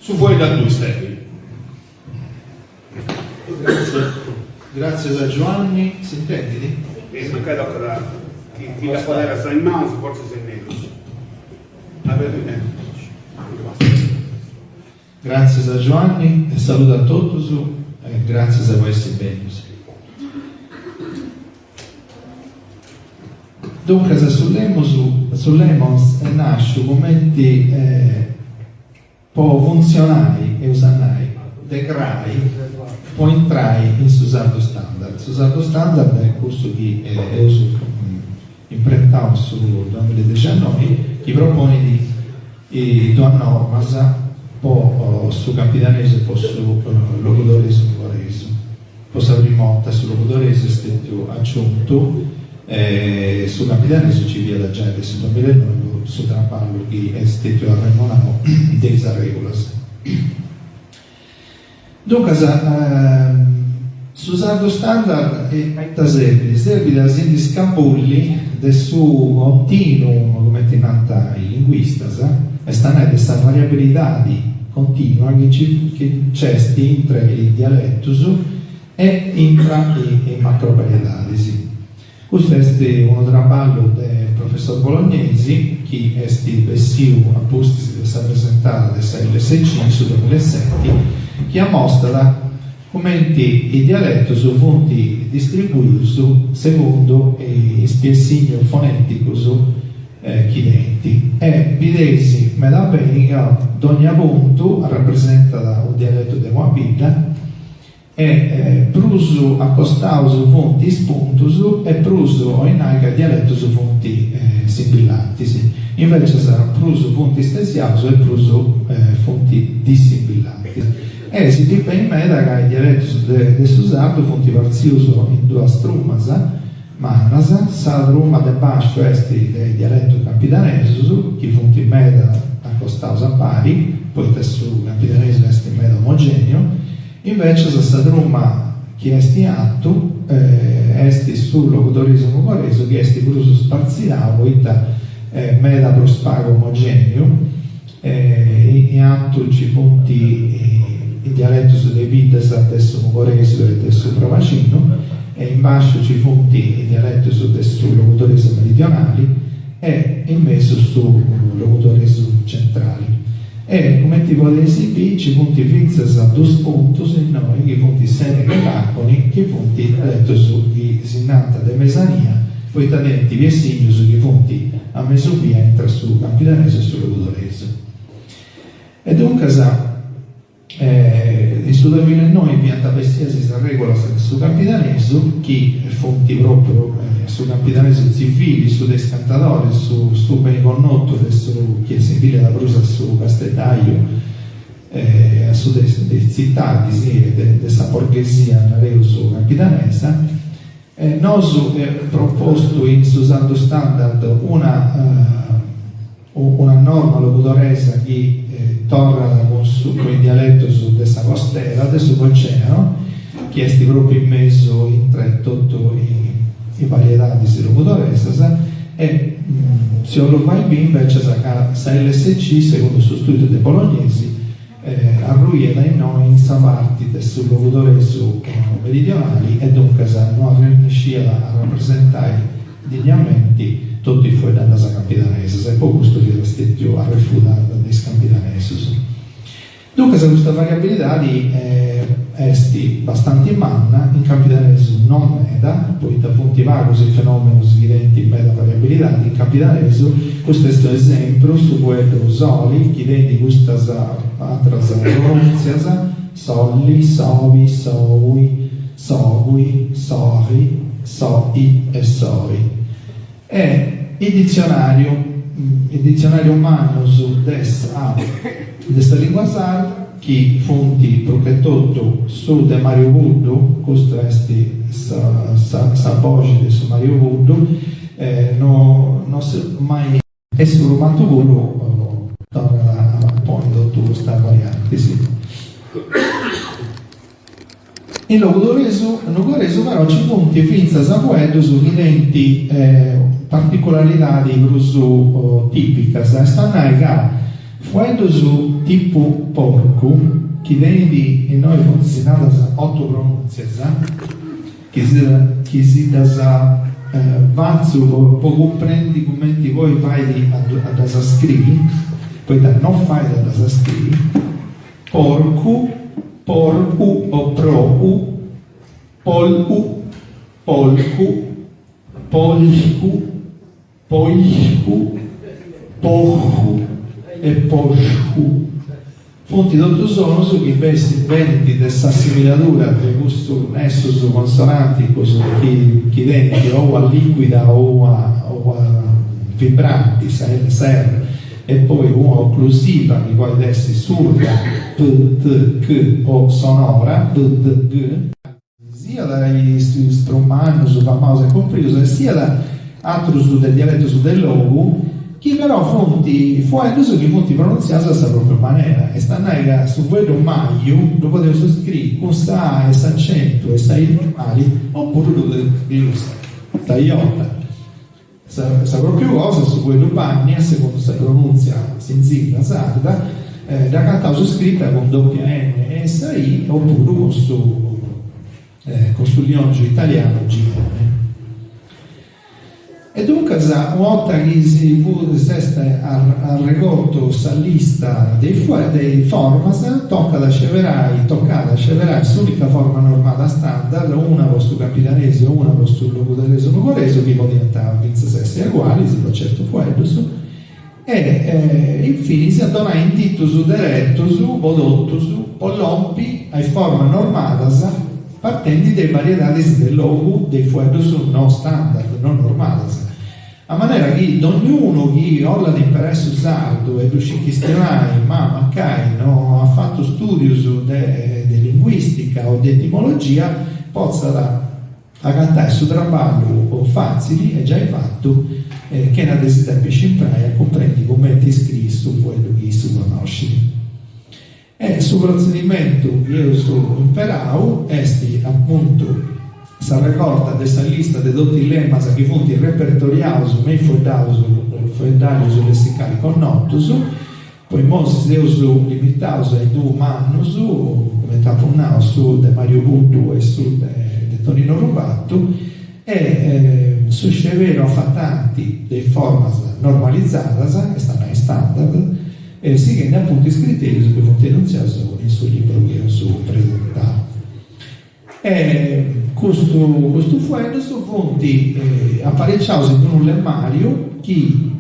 Su fueddu a tui, Stefini. Gràtzias a Giuanni, s'intendit? E mancai tocat chi ti dd'apoderas in manus, fortzis est mellus. Gràtzias a Giuanni e saludu a totus e gràtzias po essi bennius. Duncas su Lemos su Lemos est nàsciu cumenti po funtzionai, eus a nai, de crai po intrai in su sardu standard. Su sardu standard est cussu chi eus imprentau in su duamilla e dexianoi chi proponit duas normas po su campidanesu e po su logudoresu nugoresu. Po sa prima 'orta su logudoresu est stètiu aciuntu e su campidanesu nci fiat giai de su duamilla e noi po su traballu chi est stètiu arremonau de is arrègulas. Duncas su sardu standard a ita serbit? Serbit a si ndi scabulli de su continuum, cumenti nant is linguistas, est a nai de sa variabilidadi continua chi nc'est intre is dialetus e intra is macrovariedadis. Custu est unu traballu de professor Bolognesi chi est bessiu a pustis de sa presentada de sa lsc in su duamilla e seti chi amostat cumenti is dialetus funt distribuius segundu is piessignus foneticus chi tenint e bideis meda beni ca dogna puntu arrapresentat unu dialetu de una bidda E prus acostaus funt is puntus e prus 'olit nai ca is dialetus funt simbillantis, invècias prus funt stesiaus e prus funt dissimbillantis. E si bit beni meda ca is dialetus de su sardu funt partzius in duas trumas mannas, sa truma de bàsciu est de is dialetus campidanesus, chi funt meda acostaus a pari, poita su campidanesu est meda omogèneu, Invècias sa truma chi est in artu est su logudoresu nugoresu chi est prus spartzinau poita meda prus pagu omogèneu, in artu nci funt is dialetus de is biddas de su nugoresu e de su brabaxinu e in bàsciu nci funt is dialetus de su logudoresu meridionali e in mesu su logudoresu centrali. E cumenti podeis biri nci funt fintzas dus puntus innoi chi funt Sèneghe e Làconi chi funt dialetus chi si nant de mesania poita tenint piessignus chi funt a mesu bia intra su campidanesu e su logudoresu. E duncas In su duamilla e noi fiant bessias is arrègulas de su campidanesu, chi funt pròpriu su campidanesu tzivili, su de is cantadoris, su su beni connotu de su chi assimbillat prus a su casteddaju, a su de is tzitadis e de sa borghesia, nareus, campidanesa. Nosu eus propostu in su sardu standard una una norma logudoresa chi torrat cun su cun is dialetus de sa costera de su Goceano, chi est propriu in mesu intre totu is variedadis logudoresas e si 'ollu fai biri invecias ca sa lsc segundu su studiu de Bolognesi Arruiat innoi in sa parti de su logudoresu meridionali e duncas no arrennesciat a rapresentai dignamenti totu is fueddadas campidanesas e po custu fiat stètiu arrefudada de is campidanesus. Duncas custa variabilidadi est bastanti manna, in campidanesu non meda, poita funt pagus is fenòmenus chi tenint meda variabilidadi, in campidanesu Custu est un'esempru, su fueddu soli chi tenit custas atras pronùntzias, solli, sobi, soui, sogui, sohi, so'i e soi. E is ditzionàriu, is ditzionàrius mannus de sa de sa lìngua sarda, chi funt prus che totu su de Mario Puddu, custa est sa sa sa boxi de su Mario Puddu, no no s'est mai. E su romanzu puru torrat a ponni totu custas variantis. In logudoresu nugoresu però nci funt fintzas fueddus chi tenint particularidadi prus tìpicas, est a nai ca. Fueddus tipu porcu, chi tenit, innoi funt sinnadas otu pronùntzias, chi si chi si ddas fatzu po cumprendi cumenti poi fait a ddas scriri, poita no fait a ddas scriri, porcu, por-u o pro-u, pol-u, polcu, polxu, Poixu, poxu e poxu funt totus sonus chi bessint benint de s'assimiladura de custus nessus consonanticus chi chi tenint o ua liquida o ua o ua vibranti, sa L e sa R, e poi ua occlusiva chi podit essi surda, p, t, c, o sonora, b, d, g. Siat is prus mannus, famaus e cumprius e siat atrus de dialetus de logu, chi però funt fueddus chi funt pronuntziaus a sa propriu manera, est a nai ca su fueddu maju ddu podeus scriri cun sa A e s'acentu e sa I normali opuru ddu podeus scriri cun sa Iota. Sa pròpiu cosa su fueddu panni, a segundu sa pronùntzia sinzilla sarda, dd'agataus scrita cun dòpia N e sa I opuru cun su cun su liòngiu italianu GN. E duncas, una 'orta chi si fut s'est arregortu sa lista de is de is formas, tocat a sceberai tocat a sceberai s'ùnica forma normada standard, una po su campidanesu e una po su logudoresu nugoresu, chi podiant fintzas essi agualis po certus fueddus, e infinis a donai inditus deretus po totus po lompi a is formas normadas partendi de is variedadis de logu de is fueddus no standard, no normadas. A manera chi dognunu chi 'ollat imperai su sardu e ddu scit chistionai, ma mancai no at fatu stùdius de de linguìstica o de etimologia, potzat agatai su traballu fàtzili e giai fatu chena de si depi scimprai a cumprendi cumenti scriri su fueddu chi issu connoscit. E su protzedimentu chi eus imperau est apuntu sa regorta de sa lista de totu is lemas chi funt repertoriaus me is fueddaus fueddarius lessicali connotus, po immoi si seus limitaus a is duus mannus, cumenti apu nau, su de Mario Puddu e su de Tonino Rubattu, e su sceberu afatanti de is formas normalizadas, est a nai standard, e sighendi apuntu is critèrius chi funt enuntziaus in su libru chi eus presentau. E custu custus fueddus funt apariciaus in unu lemmàriu chi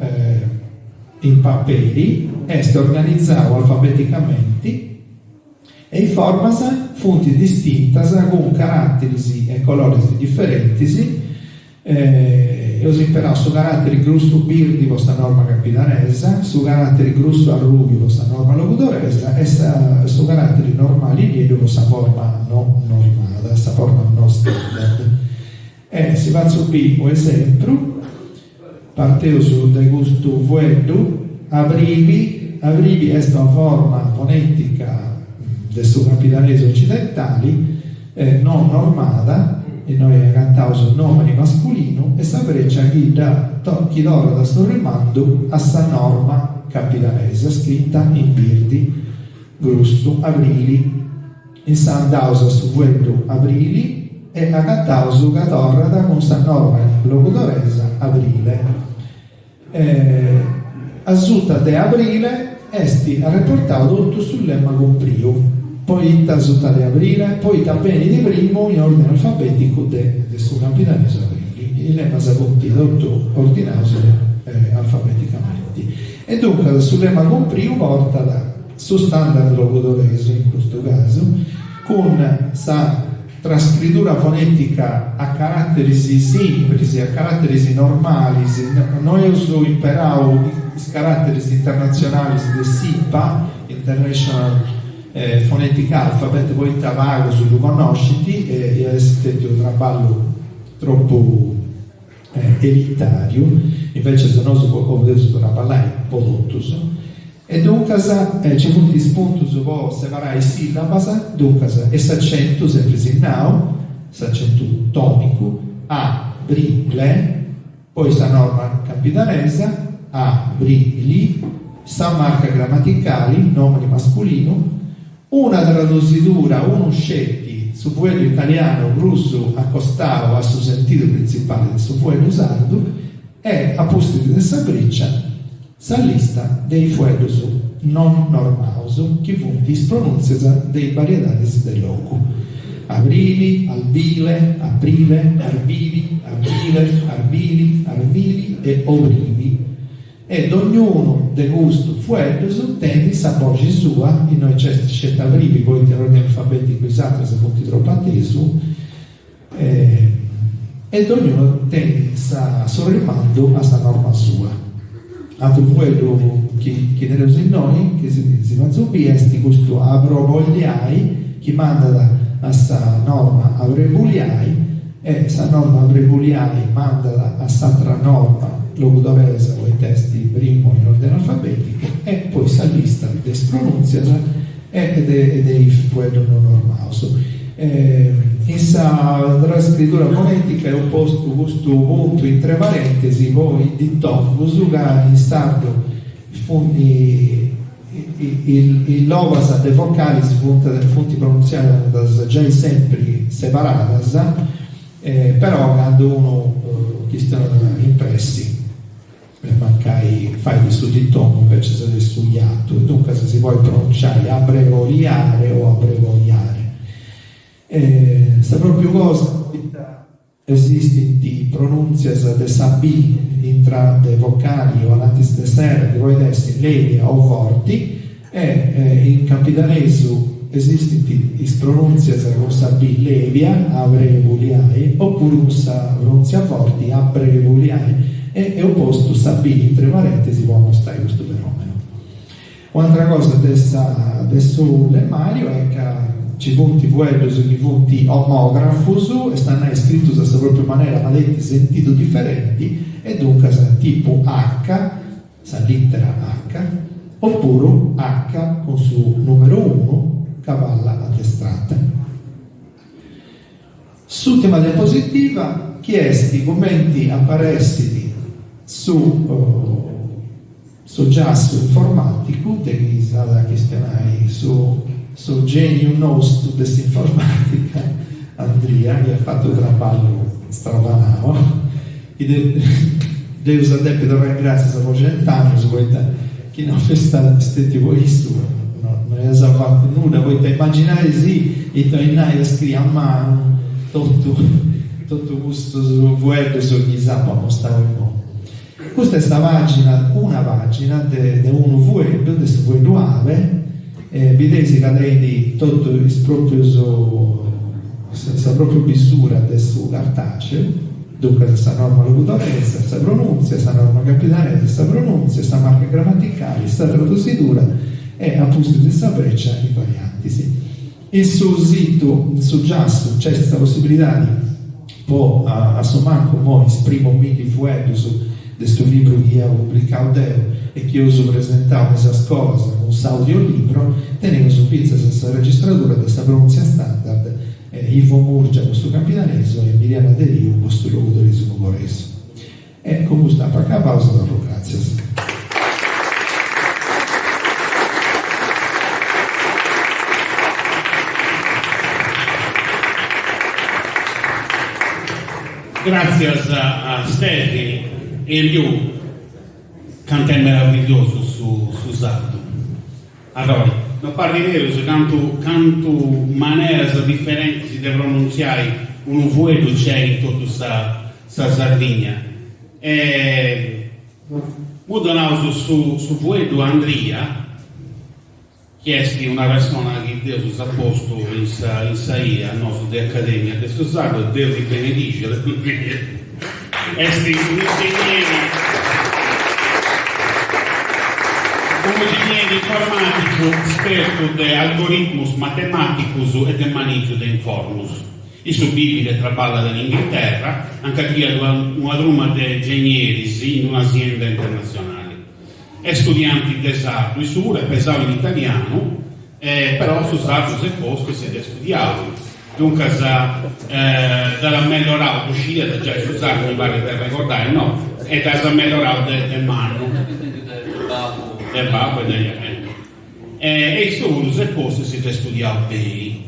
in paperi est organizau alfabeticamenti e is formas funt distintas cun caràteris e coloris diferentis, Eus imperau su caràteri grussu birdi po sa norma campidanesa, su caràteri grussu arrùbiu po sa norma logudoresa e su caràteri normali nieddu po sa forma no normada, sa forma no standard. E si fatzu biri u' esempru, parteus de custu fueddu, abribi, abribi est una forma fonètica de su campidanesu ocidentali, no normada, innoi agataus su nòmini masculinu e sa frècia chi dda chi torrat su rimandu a sa norma campidanesa scrita in birdi grussu, abrili. Insa andaus a su fueddu abrili e agataus ca torrat cun sa norma logudoresa abrile. Asuta de abrile est arreportau totu su lemma cumpriu. Poita asuta de abrile? Poita benit primu in ordine alfabeticu de de su campidanesu abrili. Is lemmas funt totu ordinaus alfabeticamenti. E duncas su lemma cumpriu portat su standard logudoresu in custu casu cun sa Trascridura fonètica a caràteris simpris, a caràteris normalis, no eus imperau is caràteris internatzionalis de s'IPA, International Phonetic Alphabet, poita pagus ddu connoscint e iat essi stètiu unu traballu tropu elitàriu, invècias nosu boleus traballai po totus. E duncas nci funt is puntus po separai is sillabas, duncas e s'acentu sempri sinnau, s'acentu tonicu, a, bri, le, poi sa norma campidanesa, a, bri, li. sa marca gramaticali, nòmini masculinu, una tradusidura, unu sceti, su fueddu italianu prus acostau a su sentidu printzipali de su fueddu sardu e, a pustis de sa brìcia, sa lista de is fueddus non normaus chi funt is pronùntzias de is bariedadis de logu, abrili, albile, aprile, arbili, arbile, arbili, arvili e obribi. E dognunu de custus fueddus tenit sa boxi sua, innoi nc'est sceti abribi poita in ordini alfabeticu is atrus funt tropu atesu, e dognunu tenit sa su rimandu a sa norma sua. Atru fueddu chi chi teneus innoi, chi si si fatzu biri, est custu abrobogliai chi mandat a sa norma abrebuliai e sa norma abrebuliai mandat a s'atra norma logudoresa poita est primu in ordine alfabeticu e poi sa lista de is pronùntzias e de is fueddus non normaus. In sa trascridura fonètica eus postu custu puntu intre parèntesi po is ditongus ca in sardu funt is lobas de vocalis funt pronuntziadas giai sempri separadas, però candu unu chistionat in pressi mancai fait su ditongu invecias de su iatu e duncas si podit pronunciai abregoliare o abregoiare. Sa propriu cosa poita esistint pronùntzias de sa B intra de vocali o anantis de sa R chi podit essi lèbia o forti e in campidanesu esistint is pronùntzias cun sa B lèbia, abrebuliai, opuru cun sa pronùntzia forti, abrebuliai, e eus postu sa B intre parèntesi po amostai custu fenòmenu. Un'atra cosa de sa de su lemmàriu est ca nci funt fueddus chi funt omògrafus, est a nai scritus a sa pròpriu manera ma tenint sentidu diferenti e duncas tipu H, sa lìtera H, opuru H cun su nùmeru unu, cavalla addestrata. S'ùrtima diapositiva chi est cumenti aparessit su su giassu informàticu de chi s'at a chistionai su su gèniu nostu de s'informàtica Andria chi at fatu traballu stravanau chi dd'eus a depi torrai gràtzias po cent'annus poita chi no fessit stetiu po issu no iaus fatu nudda poita imaginai si ita 'olit nai a scriri a manu totu totu custus fueddus chi s'apu amostau immoi. Custa est sa pagina, una pagina de de unu fueddu, de su fueddu abe, e bideis ca tenit totu is proprius sa propriu bisura de su cartaceu, duncas sa norma logudoresa, sa pronuntzia, sa norma campidanesa, sa pronuntzia, sa marca gramaticali, sa tradusidura e a pustis de sa brecia is variantis. In su situ, in su giassu, nc'est sa possibilidadi po a su mancu immoi is primus milli fueddus de su libru chi eus publicau deu e chi eus presentau in is scolas cun s'audiolibro, teneus fintzas sa registradura de sa pronuntzia standard, Ivo Murgia po su campidanesu e Miriana Deriu po su logudoresu nugoresu. E cun custu apu acabau, si torru gràtzias. Gràtzias a Stefini e Liu, cant'est meravigliosu su su sardu. Allora, no parrit berus cantu cantu maneras diferentis de pronuntziai unu fueddu nc'est in totu sa sa Sardigna. E immoi donaus su su fueddu a Andria, chi est una persona chi Deus s'at postu in sa in sa 'ia a nosu de Academia de su Sardu, Deus ti benedixat Andria, est un'ingegneri unu ingegneri informaticu spertu de algoritmus matematicus e de manìgiu de informus. Issu bivit e traballat in Inghilterra, anca ghiat una truma de ingegneris in una sienda internatzionali. Est studianti de sardu, issu puru est pesau in italianu, però su sardu s'est postu e si dd'est studiau, duncas dd'at amellorau, ddu sciiat giai su sardu mi parit de arregordai, no? E dd'as amellorau de mannu. De babbu e de ajaja. E issu puru s'est postu e si dd'est studiau beni.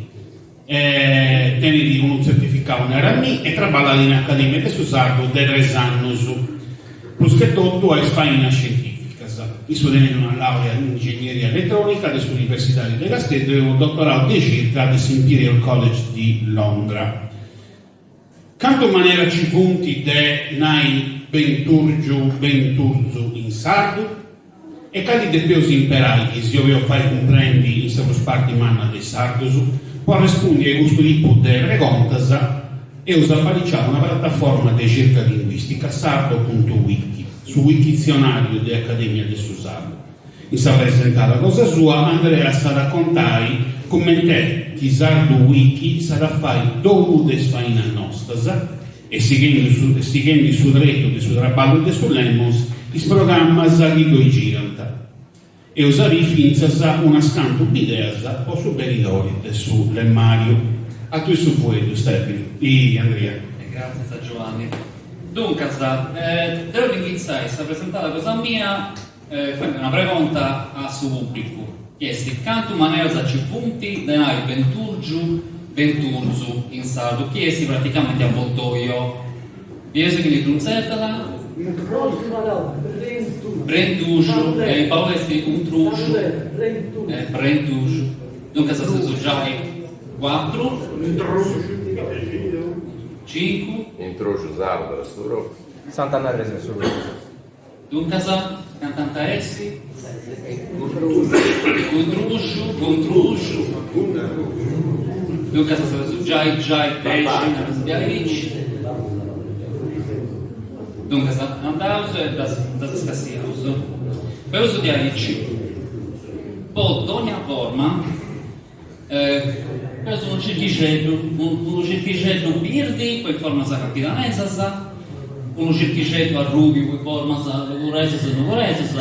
Tenit unu tzertificau nara mi e traballat in Academia de su Sardu de tres annus, prus che totu a is fainas scientìficas. Issu tenit una laurea in Ingegneria Eletrònica de s'Universidadi de Casteddu e unu dotorau de circa de s'Imperial College di Londra. Cantu maneras ci funt de nai bentùrgiu, benturzu in sardu? E cali depeus imperai chi si 'oleus fai cumprendi in sa prus parti manna de is sardus? Po arrespundi a custu tipu de pregontas eus apariciau una prataforma de circa linguìstica sardo puntu wiki, su wikitzionàriu de Acadèmia de su Sardu. In sa presentada cosa sua Andrea s'at a contai cument'est chi Sardu Wiki s'at a fai domu de is fainas nostas e sighendi sighendi su tretu de su traballu de su Lemmons is programmas chi ddoi girant. Eus a biri fintzas unas cantu bideas po su benidori de su Lemmàriu. A tui su fueddu, Stefini. I Andria. E gràtzias a Giovanni. Duncas, deu 'ollu inghitzai sa presentada cosa mia Faendi una pregonta a su pùblicu, chi est cantu maneras ci funt de nai bentùrgiu, benturzu in sardu, chi est praticamenti avvoltoio. Bieus chini ddu intzertat? Brentuxu, e in Paule est untruxu, brentuxu. Duncas seus giai cuatru, cincu. Intruxu sardu est su pròpriu. Sant'Andrea est su pròpriu. Duncas, cantu ant a essi? Guntruxu, guntruxu. Duncas seus giai giai dexi, naraus diaici. Duncas andaus e ddas ddas scassiaus. Faeus diaici. Po dogna forma Faeus unu circhixeddu, unu circhixeddu birdi po is formas campidanesas, unu circhixeddu arrubiu po is formas logudoresas e nugoresas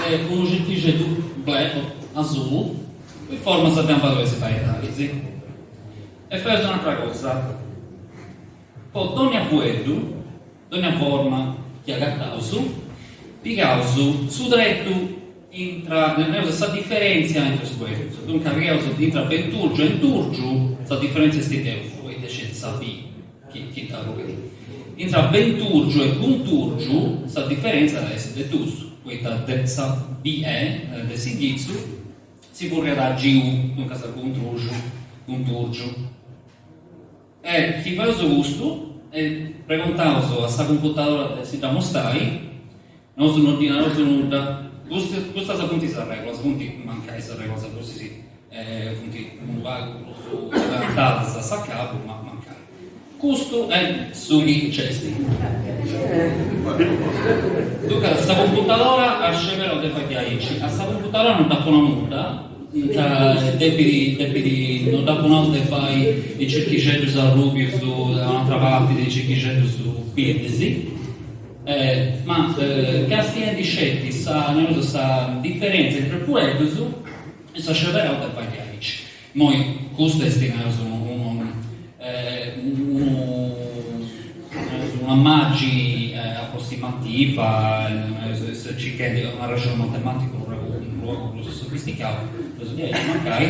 e unu circhixeddu bleu, asulu, po is formas de ambaduas is variedadis. E faeus un'atra cosa, po dònnia fueddu, dònnia forma chi agataus, pigaus su tretu intra, nareus sa diferèntzia intra is fueddus, duncas pigaus intra bentùrgiu e entùrgiu, sa diferèntzia est de unu, poita nc'est sa b chi chi dd'arruit. Intra bentùrgiu e guntùrgiu sa diferèntzia est de dus, poita de sa b e de s'inghitzu si furriat a g u, duncas guntruxu, guntùrgiu. E chi faeus custu e pregontaus a sa computadora de si dd'amostai, nosu no ddi naraus nudda. Custas funt is arregulas, funt mancai is arregulas forsis funt unu pagu prus adantadas a s'acabu, ma mancai. Custu est su chi nc'est. Duncas sa computadora at sceberau de fai diaici, a sa computadora no dd'apu nau nudda, Ca depit depit no dd'apu nau de fai is circhixeddus arrubius da un'atra parti de is circhixeddus birdis, ma castiendi sceti sa nareus sa diferentzia intre fueddus issa at sceberau de fai diaici. Immoi custu est nareus unu unu nareus una magini aprossimativa, nareus est circhendi unu arrexonu matematicu unu pagu unu pagu prus sofisticau, nareus diaici mancai,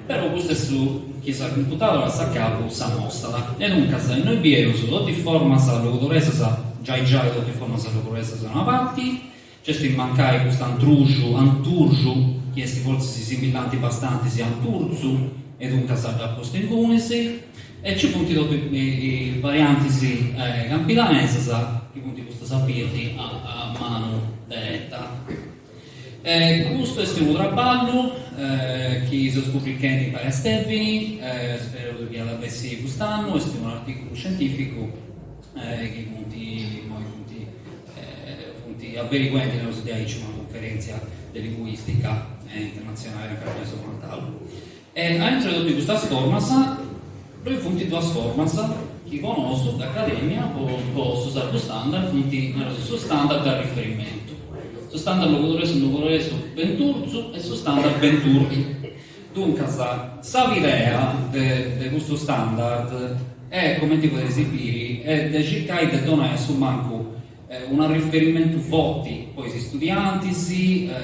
però custu est su chi sa computadora a s'acabu s'amostat. E duncas innoi bieus totu is formas logudoresas, giai giai totu is formas logudoresas de una parti, Nc'est mancai custu antruxu, anturxu, chi est fortzis simbillanti bastanti a anturzu, e duncas dd'at postu ingunis, e nci funt totu is variantis campidanesas, chi funt custas a birdi a manu dereta. Custu est unu traballu chi seus publichendi impari a Stefini, spereus chi at a bessiri cust'annu, est unu articulu scientificu chi funt immoi funt Funt averiguendi, naraus diaici, una cunferèntzia de linguìstica internatzionali anca ddoi seu portau. E aintru de totu custas formas ddoi funt duas formas chi po nosu de academia, po su sardu standard, funt, naraus, su standard de arriferimentu, su standard logudoresu nugoresu benturzu e su standard bentùrgiu. Duncas, sa bidea de custu standard est, cumenti podeis biri, est de circai de donai a su mancu. Un'arriferimentu forti po is istudiantis,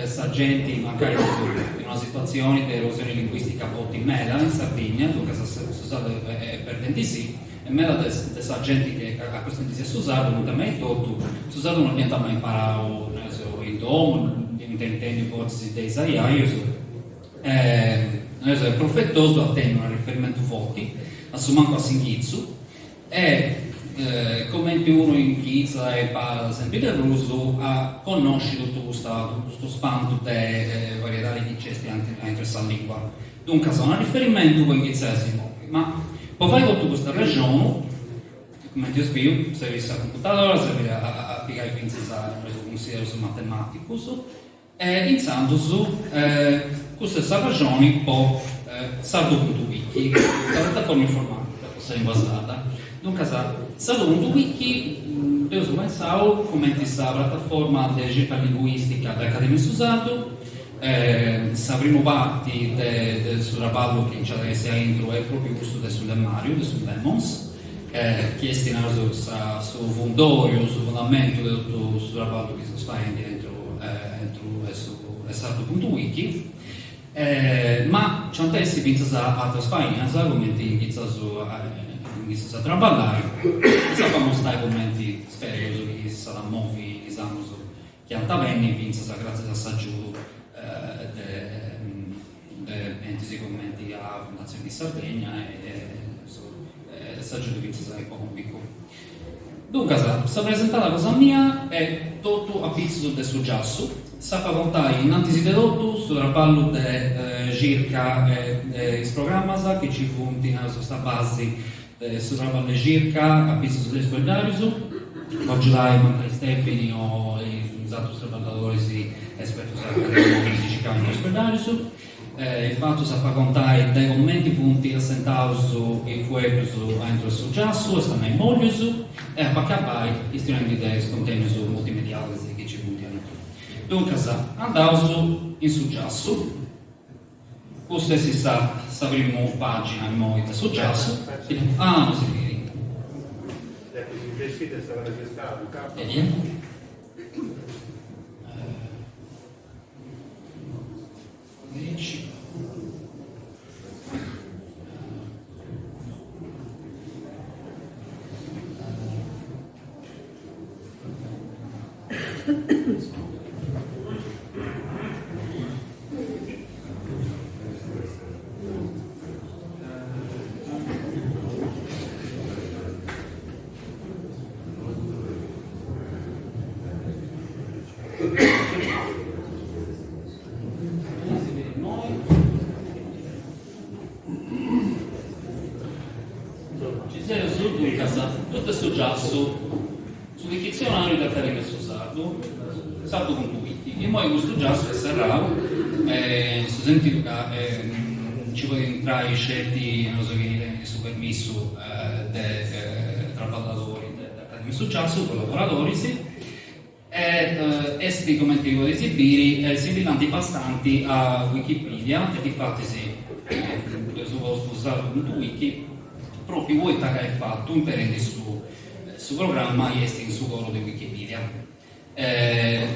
sa genti mancai seus in una situatzioni de erosioni linguistica forti meda in Sardigna, duncas su sardu est perdendisì e meda de sa genti chi acostendisì a su sardu, cumenti a mei etotu, su sardu no dd'iant mai imparau in domu, dd'iant intendiu fortzis de is ajajus, est profetosu a tenni un'arriferimentu forti, a su mancu a s'inghitzu, E comenti unu inghitzat e imparat sempri de prus a connosci totu custa custu spantu de variedadi chi nc'est aintru 'e sa lingua. Duncas un'arriferimentu po inghitzai a si movi. Ma po fai totu custu arrexonu, cumenti eus biu, serbit sa computadora, serbit a pigai fintzas is cunsiderus matematicus E intzandus custa est s'arraxoni po sardu puntu wiki, sa prataforma informatica po sa lingua sarda. Duncas sardu puntu wiki dd'eus pensau cumenti sa prataforma de circa linguistica de Academia su Sardu, sa primu parti de su traballu chi nci at a essi aintru est propriu custu de su lemmariu, de su Lemmons, chi est nareus su fundoriu, su fundamentu de totu su traballu chi seus faendi aintru aintru 'e su 'e sardu puntu wiki, ma nci ant a essi fintzas ateras fainas cumenti inghitzas inghitzas a traballai e s'apu a amostai cumenti spereus chi s'at a movi in is annus chi ant a benni fintzas gràtzias a s'agiudu de de entis cumenti a Fondazione di Sardegna e s'agiudu fintzas econòmicu. Duncas, sa presentada cosa mia est totu a pitzus de su giassu, s'apu a contai innantis de totu su traballu de circa de is programmas chi nci funt in sa basi de su traballu de circa a pitzus de is fueddarius, po agiudai mancai Stefini o is atrus traballadoris espertus chi circant is fueddarius. Infatu s'apu a contai de cumenti funt assentaus is fueddus aintru de su giassu, est a nai mòllius, e apu a acabai chistionendi de is contenius multimedialis chi nci funt aintru. Duncas andaus in su giassu. Custa est sa sa primu pagina immoi de su giassu. Ah, no si biri. Eia. Aici. Ci seus, duncas, custu est su giassu, su Wikitzionàriu de Acadèmia de su Sardu, sardu puntu wiki. Immoi custu giassu est serrau, in su sentidu ca nci podit intrai sceti no so chini tenit su permissu de traballadori de Acadèmia de su giassu, collaboradoris, E est, cumenti podeis biri, simbillanti bastanti a Wikipedia, e difatis dd'eus postu sardu puntu wiki, propriu poita ca est fatu imperendi su su programma chi est in su coru de Wikipedia.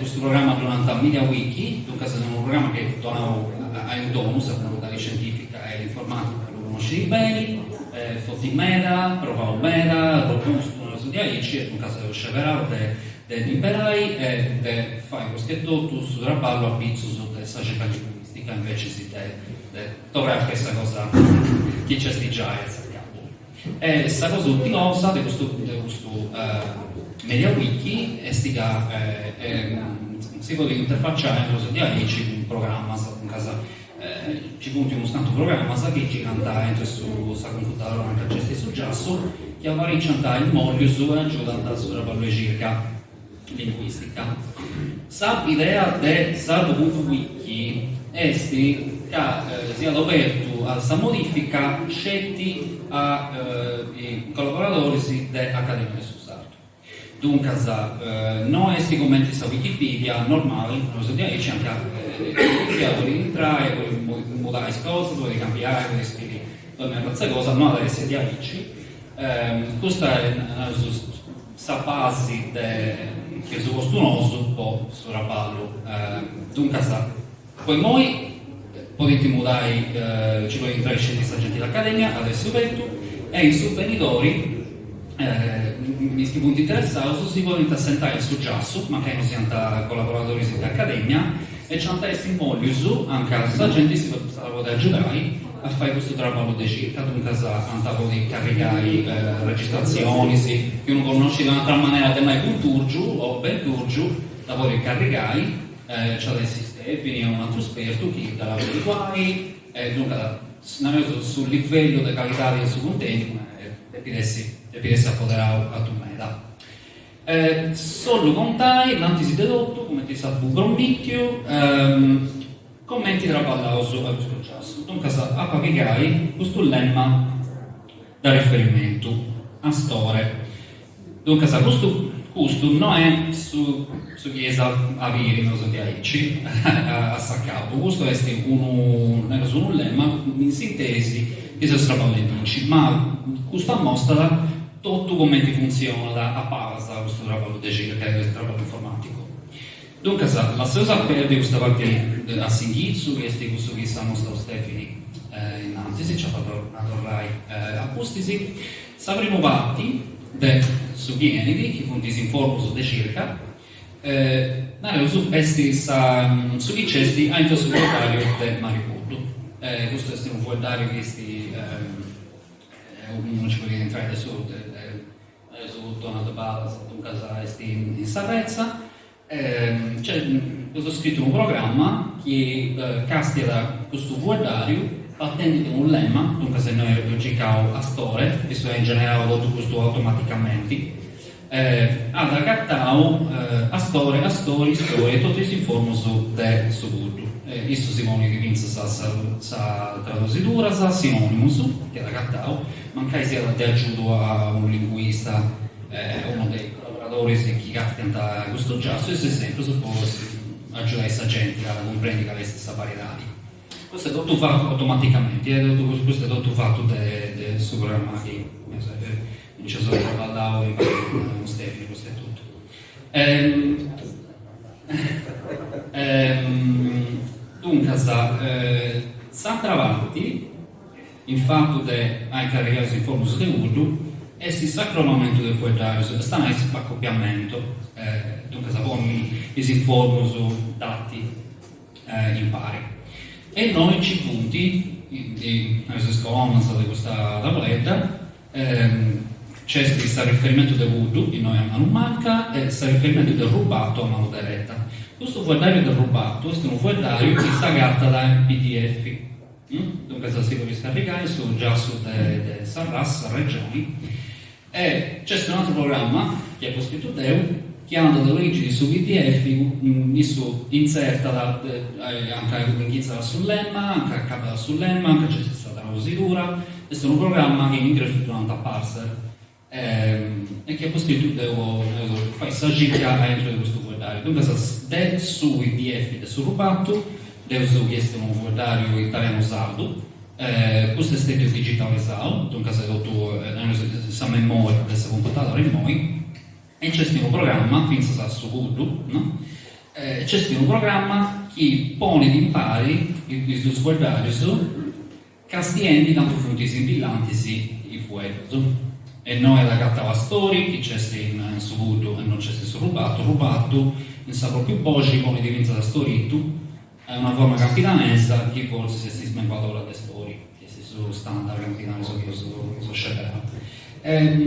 Custu programma ddu nant MediaWiki, duncas est unu programma chi est donau a in donu, sa comunidadi scientifica e informatica ddu connoscit beni, forti meda, provau meda, robustu, nareus diaici, e duncas eus sceberau de de dd'imperai e de fai pruschetotu su traballu a pitzus de sa circa linguistica invecis de de torrai a fai sa cosa chi nc'est giai a s'acabu. E sa cosa utilosa de custu de custu MediaWiki est ca si podit interfaciai, nareus diaici, cun programmas, duncas Nci funt unus cantu programmas chi girant aintru 'e sa computadora anca nc'est su giassu, chi apariciant is mòllius e agiudant su traballu 'e circa linguìstica. Sa bidea de sardu puntu wiki est ca siat obertu a sa modìfica sceti a is collaboradoris de Acadèmia de su Sardu. Duncas no est cumenti sa Wikipedia normali, nareus diaici, anca chini siat podit intrai, podit mudai is cosas, podit cambiai, podit scriri dònnia arratza 'e cosa, no at a essi diaici. Custa est, nareus, sa basi de. chi eus postu nosu po su traballu. Duncas, po immoi podint mudai, nci podit intrai sceti sa genti de Academia, at essi obertu, e in su benidori is chi funt interessaus si podint assentai a su giassu, mancai no siant collaboradoris de Academia, e nci ant a essi mòllius anca sa genti si s'at a podi agiudai a fai custu traballu de circa, duncas ant a podi carrigai registratzionis, chi unu connoscit un'atra manera de nai puntùrgiu o bentùrgiu, dda podit carrigai, nci at a essi Stefini o un'atru spertu chi dd'at a podi cuai, e duncas nareus su livellu de calidadi de su cuntènniu depit essi depit essi apoderau atu meda. S'ollu contai, innantis de totu, cumenti s'apu promìtiu, Comenti traballaus a custu giassu? Duncas apu a pigai custu lemma de riferimentu, astore. Duncas custu custu no est su su chi eis a biri, nareus diaici, a s'acabu, custu est unu nareus unu lemma in s'interis chi seus traballendinci, ma custu ammostat totu comenti funtzionat a palas custu traballu de circa e custu traballu informaticu. Duncas, lasseus a perdi custa parti a s'inghitzu, chi est cussu chi s'at mostau Stefini innantis, nci apu a torrai a pustis. Sa primu parti de su chi 'enit, chi funt is informus de circa, nareus, est sa su chi nc'est aintru de su fueddariu de Mariu Puddu. Custu est unu fueddariu chi est unu nci podit intrai de su su Donald Balas, duncas est in sa retza, nc'eus scritu unu programma chi càstiat custu fueddàriu partendi de unu lemma, duncas innoi eus circau astore, issu at generau totu custu automaticamenti, at agatau astore, astori, stori e totu is informus de su puddu. Issu si ponit fintzas sa tradusiduras, sinònimus chi at agatau, mancai siat de agiudu a unu linguista, unu de is collaboradoris chi càstiant custu giassu, is esemprus po agiudai sa genti a cumprendi cali est sa variedadi. Custu est totu fatu automaticamenti, custu est totu fatu de su programma chi nc'eus traballau impari cun Stefini, custu etotu. Duncas, s'atra parti In fatu de ai carrigau is informus de cuddu, est s'acrobamentu de fueddarius, est a nai s'acopiamento, duncas ponni is informus dati impari. E innoi nci funt, in is colonnas de custa tabuledda, nc'est s'arriferimentu de cuddu, innoi a manu manca, e s'arriferimentu de Rubattu a manu dereta. Custu fueddariu de Rubattu est unu fueddariu chi s'agatat in pdf. Duncas si podit scarrigai su giassu de sa RAS, sa Regioni, e nc'est un'atru programma chi apu scritu deu chi andat a ligiri su pdf, issu intzertat anca inghitzat su lemma, anca acabat su lemma, anca nc'est sa tradusidura, est unu programma chi in ingresu ddu nant parser e chi apu scritu deu po fai sa circa aintru de custu fueddariu. Duncas de su pdf de su Rubattu, dd'eus chi est unu fueddariu italianu-sardu, custu est stetiu digitalisau, duncas totu sa memoria de sa computadora immoi, e nc'est unu programma, fintzas a su puddu, no, nc'est unu programma chi ponit impari is dus fueddarius, Castiendi cantu funt simbillantis is fueddus. E innoi at agatau astori chi nc'est in su puddu e no nc'est in su Rubattu, Rubattu in sa propriu boxi ponit fintzas astoritu, una forma campidanesa chi fortzis est smenguadora de stori, chi est su standard campidanesu chi eus sceberau.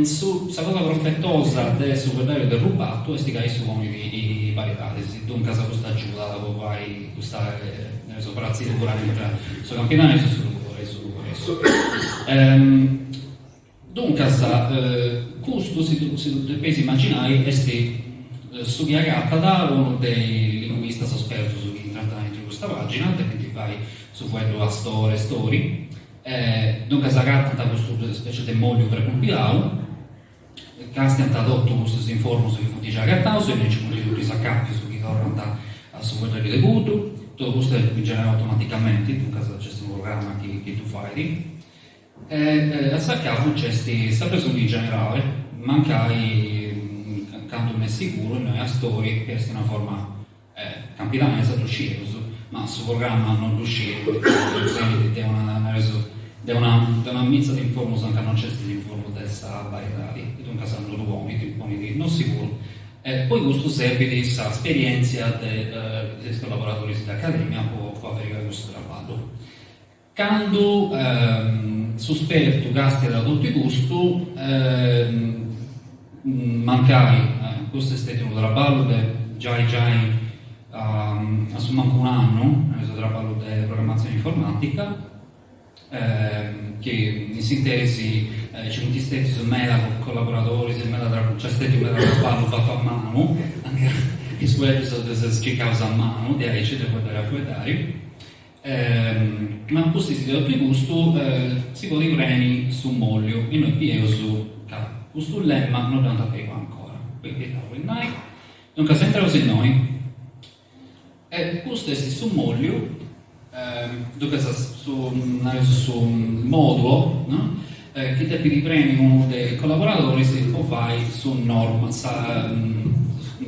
Su sa cosa profetosa de su fueddariu de Rubattu est ca issu ponit is variedadis, duncas custu agiudat po fai custa pratzidura intra su campidanesu e su logudoresu. Duncas custu, si ddu depeis imaginai, est su chi agatat unu de is linguistas o spertus chi intrant aintru custa pagina, depint fai su fueddu astore, stori, Duncas agatant custu specie de mòlliu precumpilau, càstiant totu custus informus chi funt giai agataus e nci funt totu is acàpius chi torrant a su fueddariu de cuddu, totu custu est generau automaticamenti, duncas nc'est unu programma chi ddu fait. E a s'acabu nc'est sa presoni generale, mancai. candu no est siguru, innoi Astori, chi est una forma campidanesa, ddu scieus, ma su programma no ddu sciit, poita benit de una, nareus, de una de una mitza de informus anca no nc'est s'informu de sa variedadi, e duncas no ddu ponit, ponit no siguru. E poi custu serbit sa sperièntzia de is collaboradoris de Academia po po averiguai custu traballu. Candu su spertu càstiat totu custu, mancai custu est stètiu unu traballu de giai giai a su mancu un'annu, su traballu de programmatzioni informatica, chi in s'interis nci funt stètius meda collaboradoris e meda nc'est stètiu meda traballu fatu a manu, is fueddus ddus circaus a manu, diaici de fueddari a fueddari Ma a pustis de totu custu si podit preni su mòlliu, innoi bieus ca custu lemma no dd'ant averiguau ancora, poita ita bolit nai? Duncas intraus innoi e custu est su mòlliu, duncas su nareus su modulo no chi depit preni unu de is collaboradoris po fai su norma sa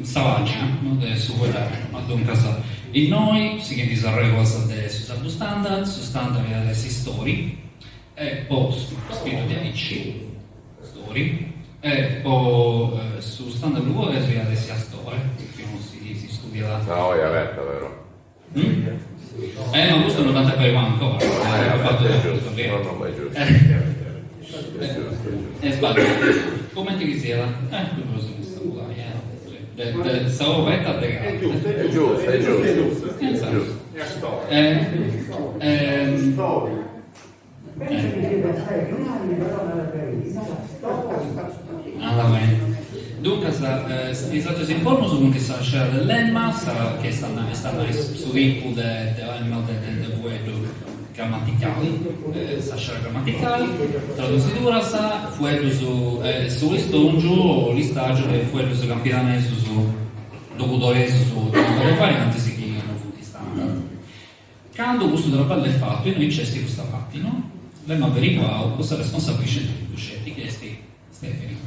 sa pagina no de su fueddariu no duncas innoi sighendi is arregulas de su sardu standard su standard iat essi stori e po scritu diaici stori e po su standard logudoresu iat essi astore chi unu si studiat Sa oi aberta però. Eh ma custu no dd'ant averiguau ancora, eh, fattu Est giustu, no no ma est giustu. Est giustu, est giustu. Est sballiau. Cumenti chi siat, eh, ddu podeus fintzas mudai, eh. De de sa o aberta de Est giustu, est giustu, est giustu. Est giustu. Eh, Andat beni. Duncas, is atrus informus funt sa scera de lemma, sa chi est a nai est a nai su tipu de de lemma de de fueddu grammaticali, sa scera grammaticali, tradusiduras, fueddus, su listòngiu o listàgiu de fueddus campidanesus, logudoresus de ambas variantis chi no funt standard. Candu custu traballu est fatu, innoi nc'est custa parti, no? Lemma averiguau po s'arresponsabili scientificu sceti, chi est Stefani.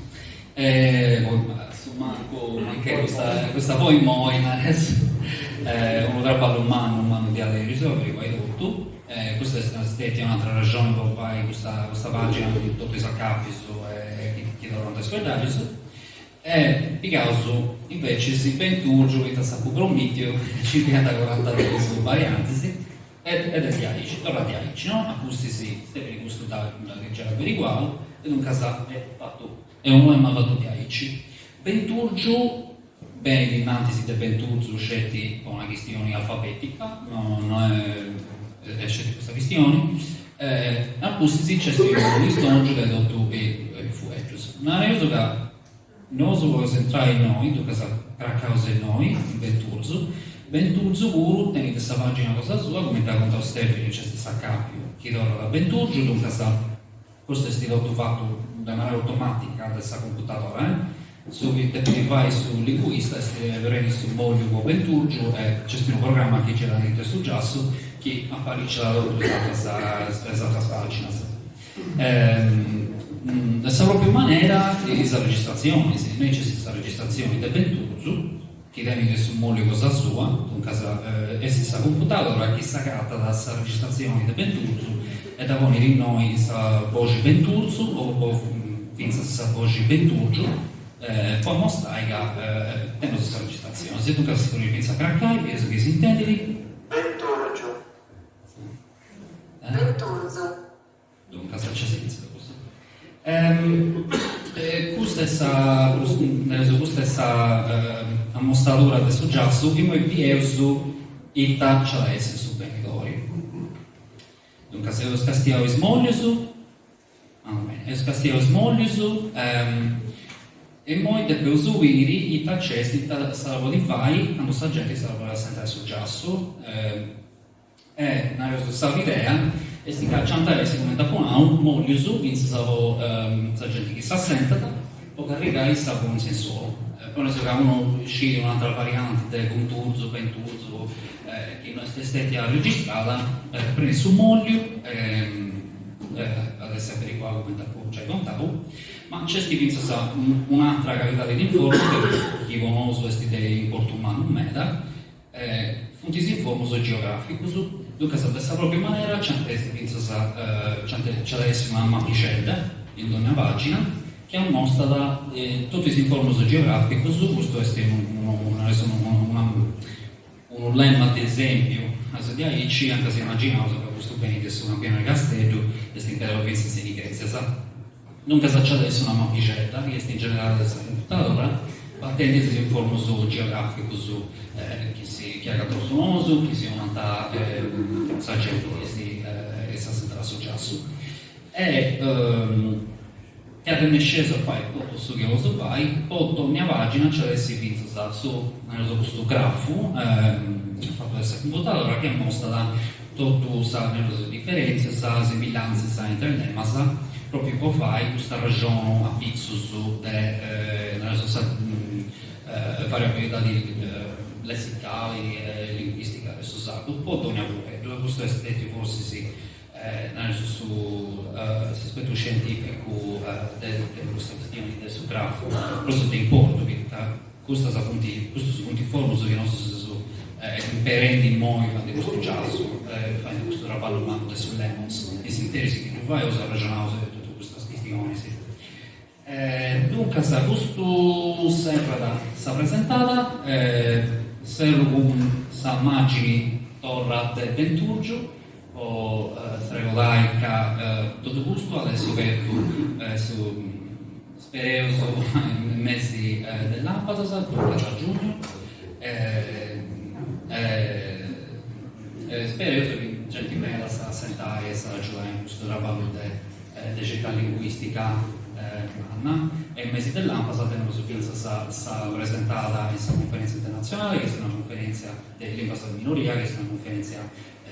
E su mancu, mancai custa custa po immoi, nareus, unu traballu mannu mannu diaderus, averiguai totu, e custa est stetia un'atra arrexoni po fai custa custa pagina cun totu is acapius e chi torrant a is fueddarius E pigaus invecis Benturgiu poita s'apu promitiu nci fiant corantaduus variantis ed est diaici, torrat diaici no, a pustis Stefani custu dd'at giai averiguau e duncas est fatu, est unu lemma fatu diaici. Benturgiu benit innantis de Benturzu sceti po una chistioni alfabetica, no no est sceti custa chistioni, a pustis nc'est unu listòngiu de totu is fueddus. Nareus ca Nosu podeus intrai innoi, duncas cracaus innoi, in Benturzu. Benturzu puru tenit sa pagina cosa sua, cumenti at contau Stefani nc'est s'acapiu chi torrat a Benturgiu, duncas custu est totu fatu de manera automatica de sa computadora, eh. Su chi depit fai su linguista est preni su mòlliu po Benturgiu e nc'est unu programma chi girat in su giassu chi apariciat totu is atras is atras paginas. De sa pròpiu manera is arregistratzionis, innoi nc'est sa registratzioni de Benturzu, chi tenit su mòlliu cosa sua, duncas est sa computadora chi s'agatat sa registratzioni de Benturzu e dda ponit innoi in sa boxi Benturzu o fintzas sa boxi Bentùrgiu po ammostai ca teneus sa registratzioni, duncas si podit fintzas cracai, bieus chi s'intendit. Bentùrgiu. Benturzu. Duncas nc'est fintzas custa. Custa est sa nareus custa est sa ammostadura de su giassu, immoi bieus ita nc'at a essi in su benidori. Duncas eus castiau is mòllius, eus castiau is mòllius e immoi depeus biri ita nc'est, ita s'at a podi fai candu sa genti s'at a podi assentai a su giassu. E, nareus, sa bidea est ca nc'ant a essi, cumenti apu nau, mòllius fintzas po sa genti chi s'assentat po carrigai sa pronùntzia insoru. Poneus ca unu scit un'atra varianti de Gunturzu, Benturzu, chi no est stètia registrada, prenit su mòlliu e at essi averiguau cumenti apu giai contau. Ma nc'est fintzas un'atra calidadi de informu chi po nosu est de importu mannu meda, funt is informus geogràficus, duncas de sa pròpriu manera nc'ant essi fintzas nc'at a essi una mapixedda in dònnia pàgina chi ammostat totu is informus geogràficus, custu est unu lemma de esèmpiu, nareus diaici, anca si imaginaus ca custu benit de su campionau de Casteddu, est imperau fintzas in Igrèsias. Duncas nc'at a essi una mapixedda chi est ingenerada de sa computadora batendi is informus geogràficus chi si chi agataus nosu, chi si 'onant sa genti chi est assentada a su giassu. E chi arrennesceus a fai totu su chi 'oleus fai, po dònnia pàgina nc'at a essi fintzas su, nareus, custu grafu fatu de sa computadora chi ammostat totu sa, nareus, is diferèntzias, simillàntzias intre is lemmas, pròpriu po fai custu arrexonu apitzus de, nareus, sa variabilidadi lessicali e linguìstica de su sardu po dònnia fueddu e custu est stètiu forsis nareus su s'aspetu scientìficu de custa chistioni de su grafu prus de importu, poita custas funt custus funt informus chi nosu seus imperendi immoi faendi custu giassu, faendi custu traballu mannu de su Lemons, in s'interis chi ddu faeus arrexonaus de totu custas chistionis. Duncas custu serrat sa presentada, serru cun sa màgini torra de Benturgiu po s'arregodai ca totu custu at essi obertu su spereus in mesi de làmpadas, duncas a giugnu, e spereus chi genti meda s'at a assentai e s'at a agiudai in custu traballu de de circa linguìstica manna e in mesi de làmpadas teneus fintzas sa presentada in sa cunferèntzia internatzionali, chi est una cunferèntzia de limbas de minoria, chi est una cunferèntzia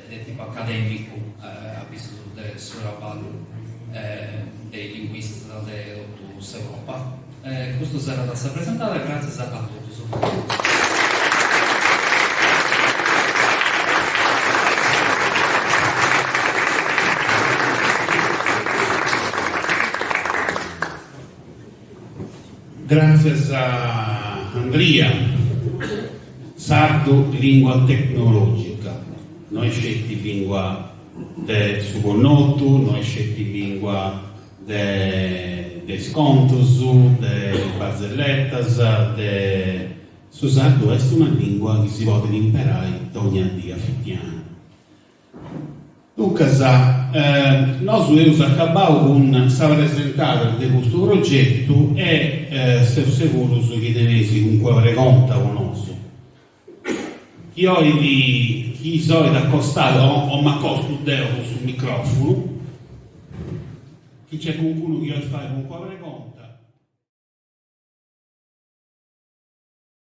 de tipu acadèmicu a pitzus de su traballu de is linguistas de totu s'Europa. Custu serrat sa presentada, gràtzias a totus. Gràtzias a Andria. Sardu lìngua tecnològica, no est sceti lìngua de su connotu, no est sceti lìngua de de is contus, de is barzelletas, de su sardu est una lingua chi si podit imperai dogna dì a fitianu. Duncas, nosu eus acabau cun sa presentada de custu progetu e seus segurus chi teneis calincuna pregonta po nosu. Chi 'olit chi s'olit acostai o m'acostu deu cun su microfunu, chi nc'est calincunu chi 'olit fai calincuna pregonta.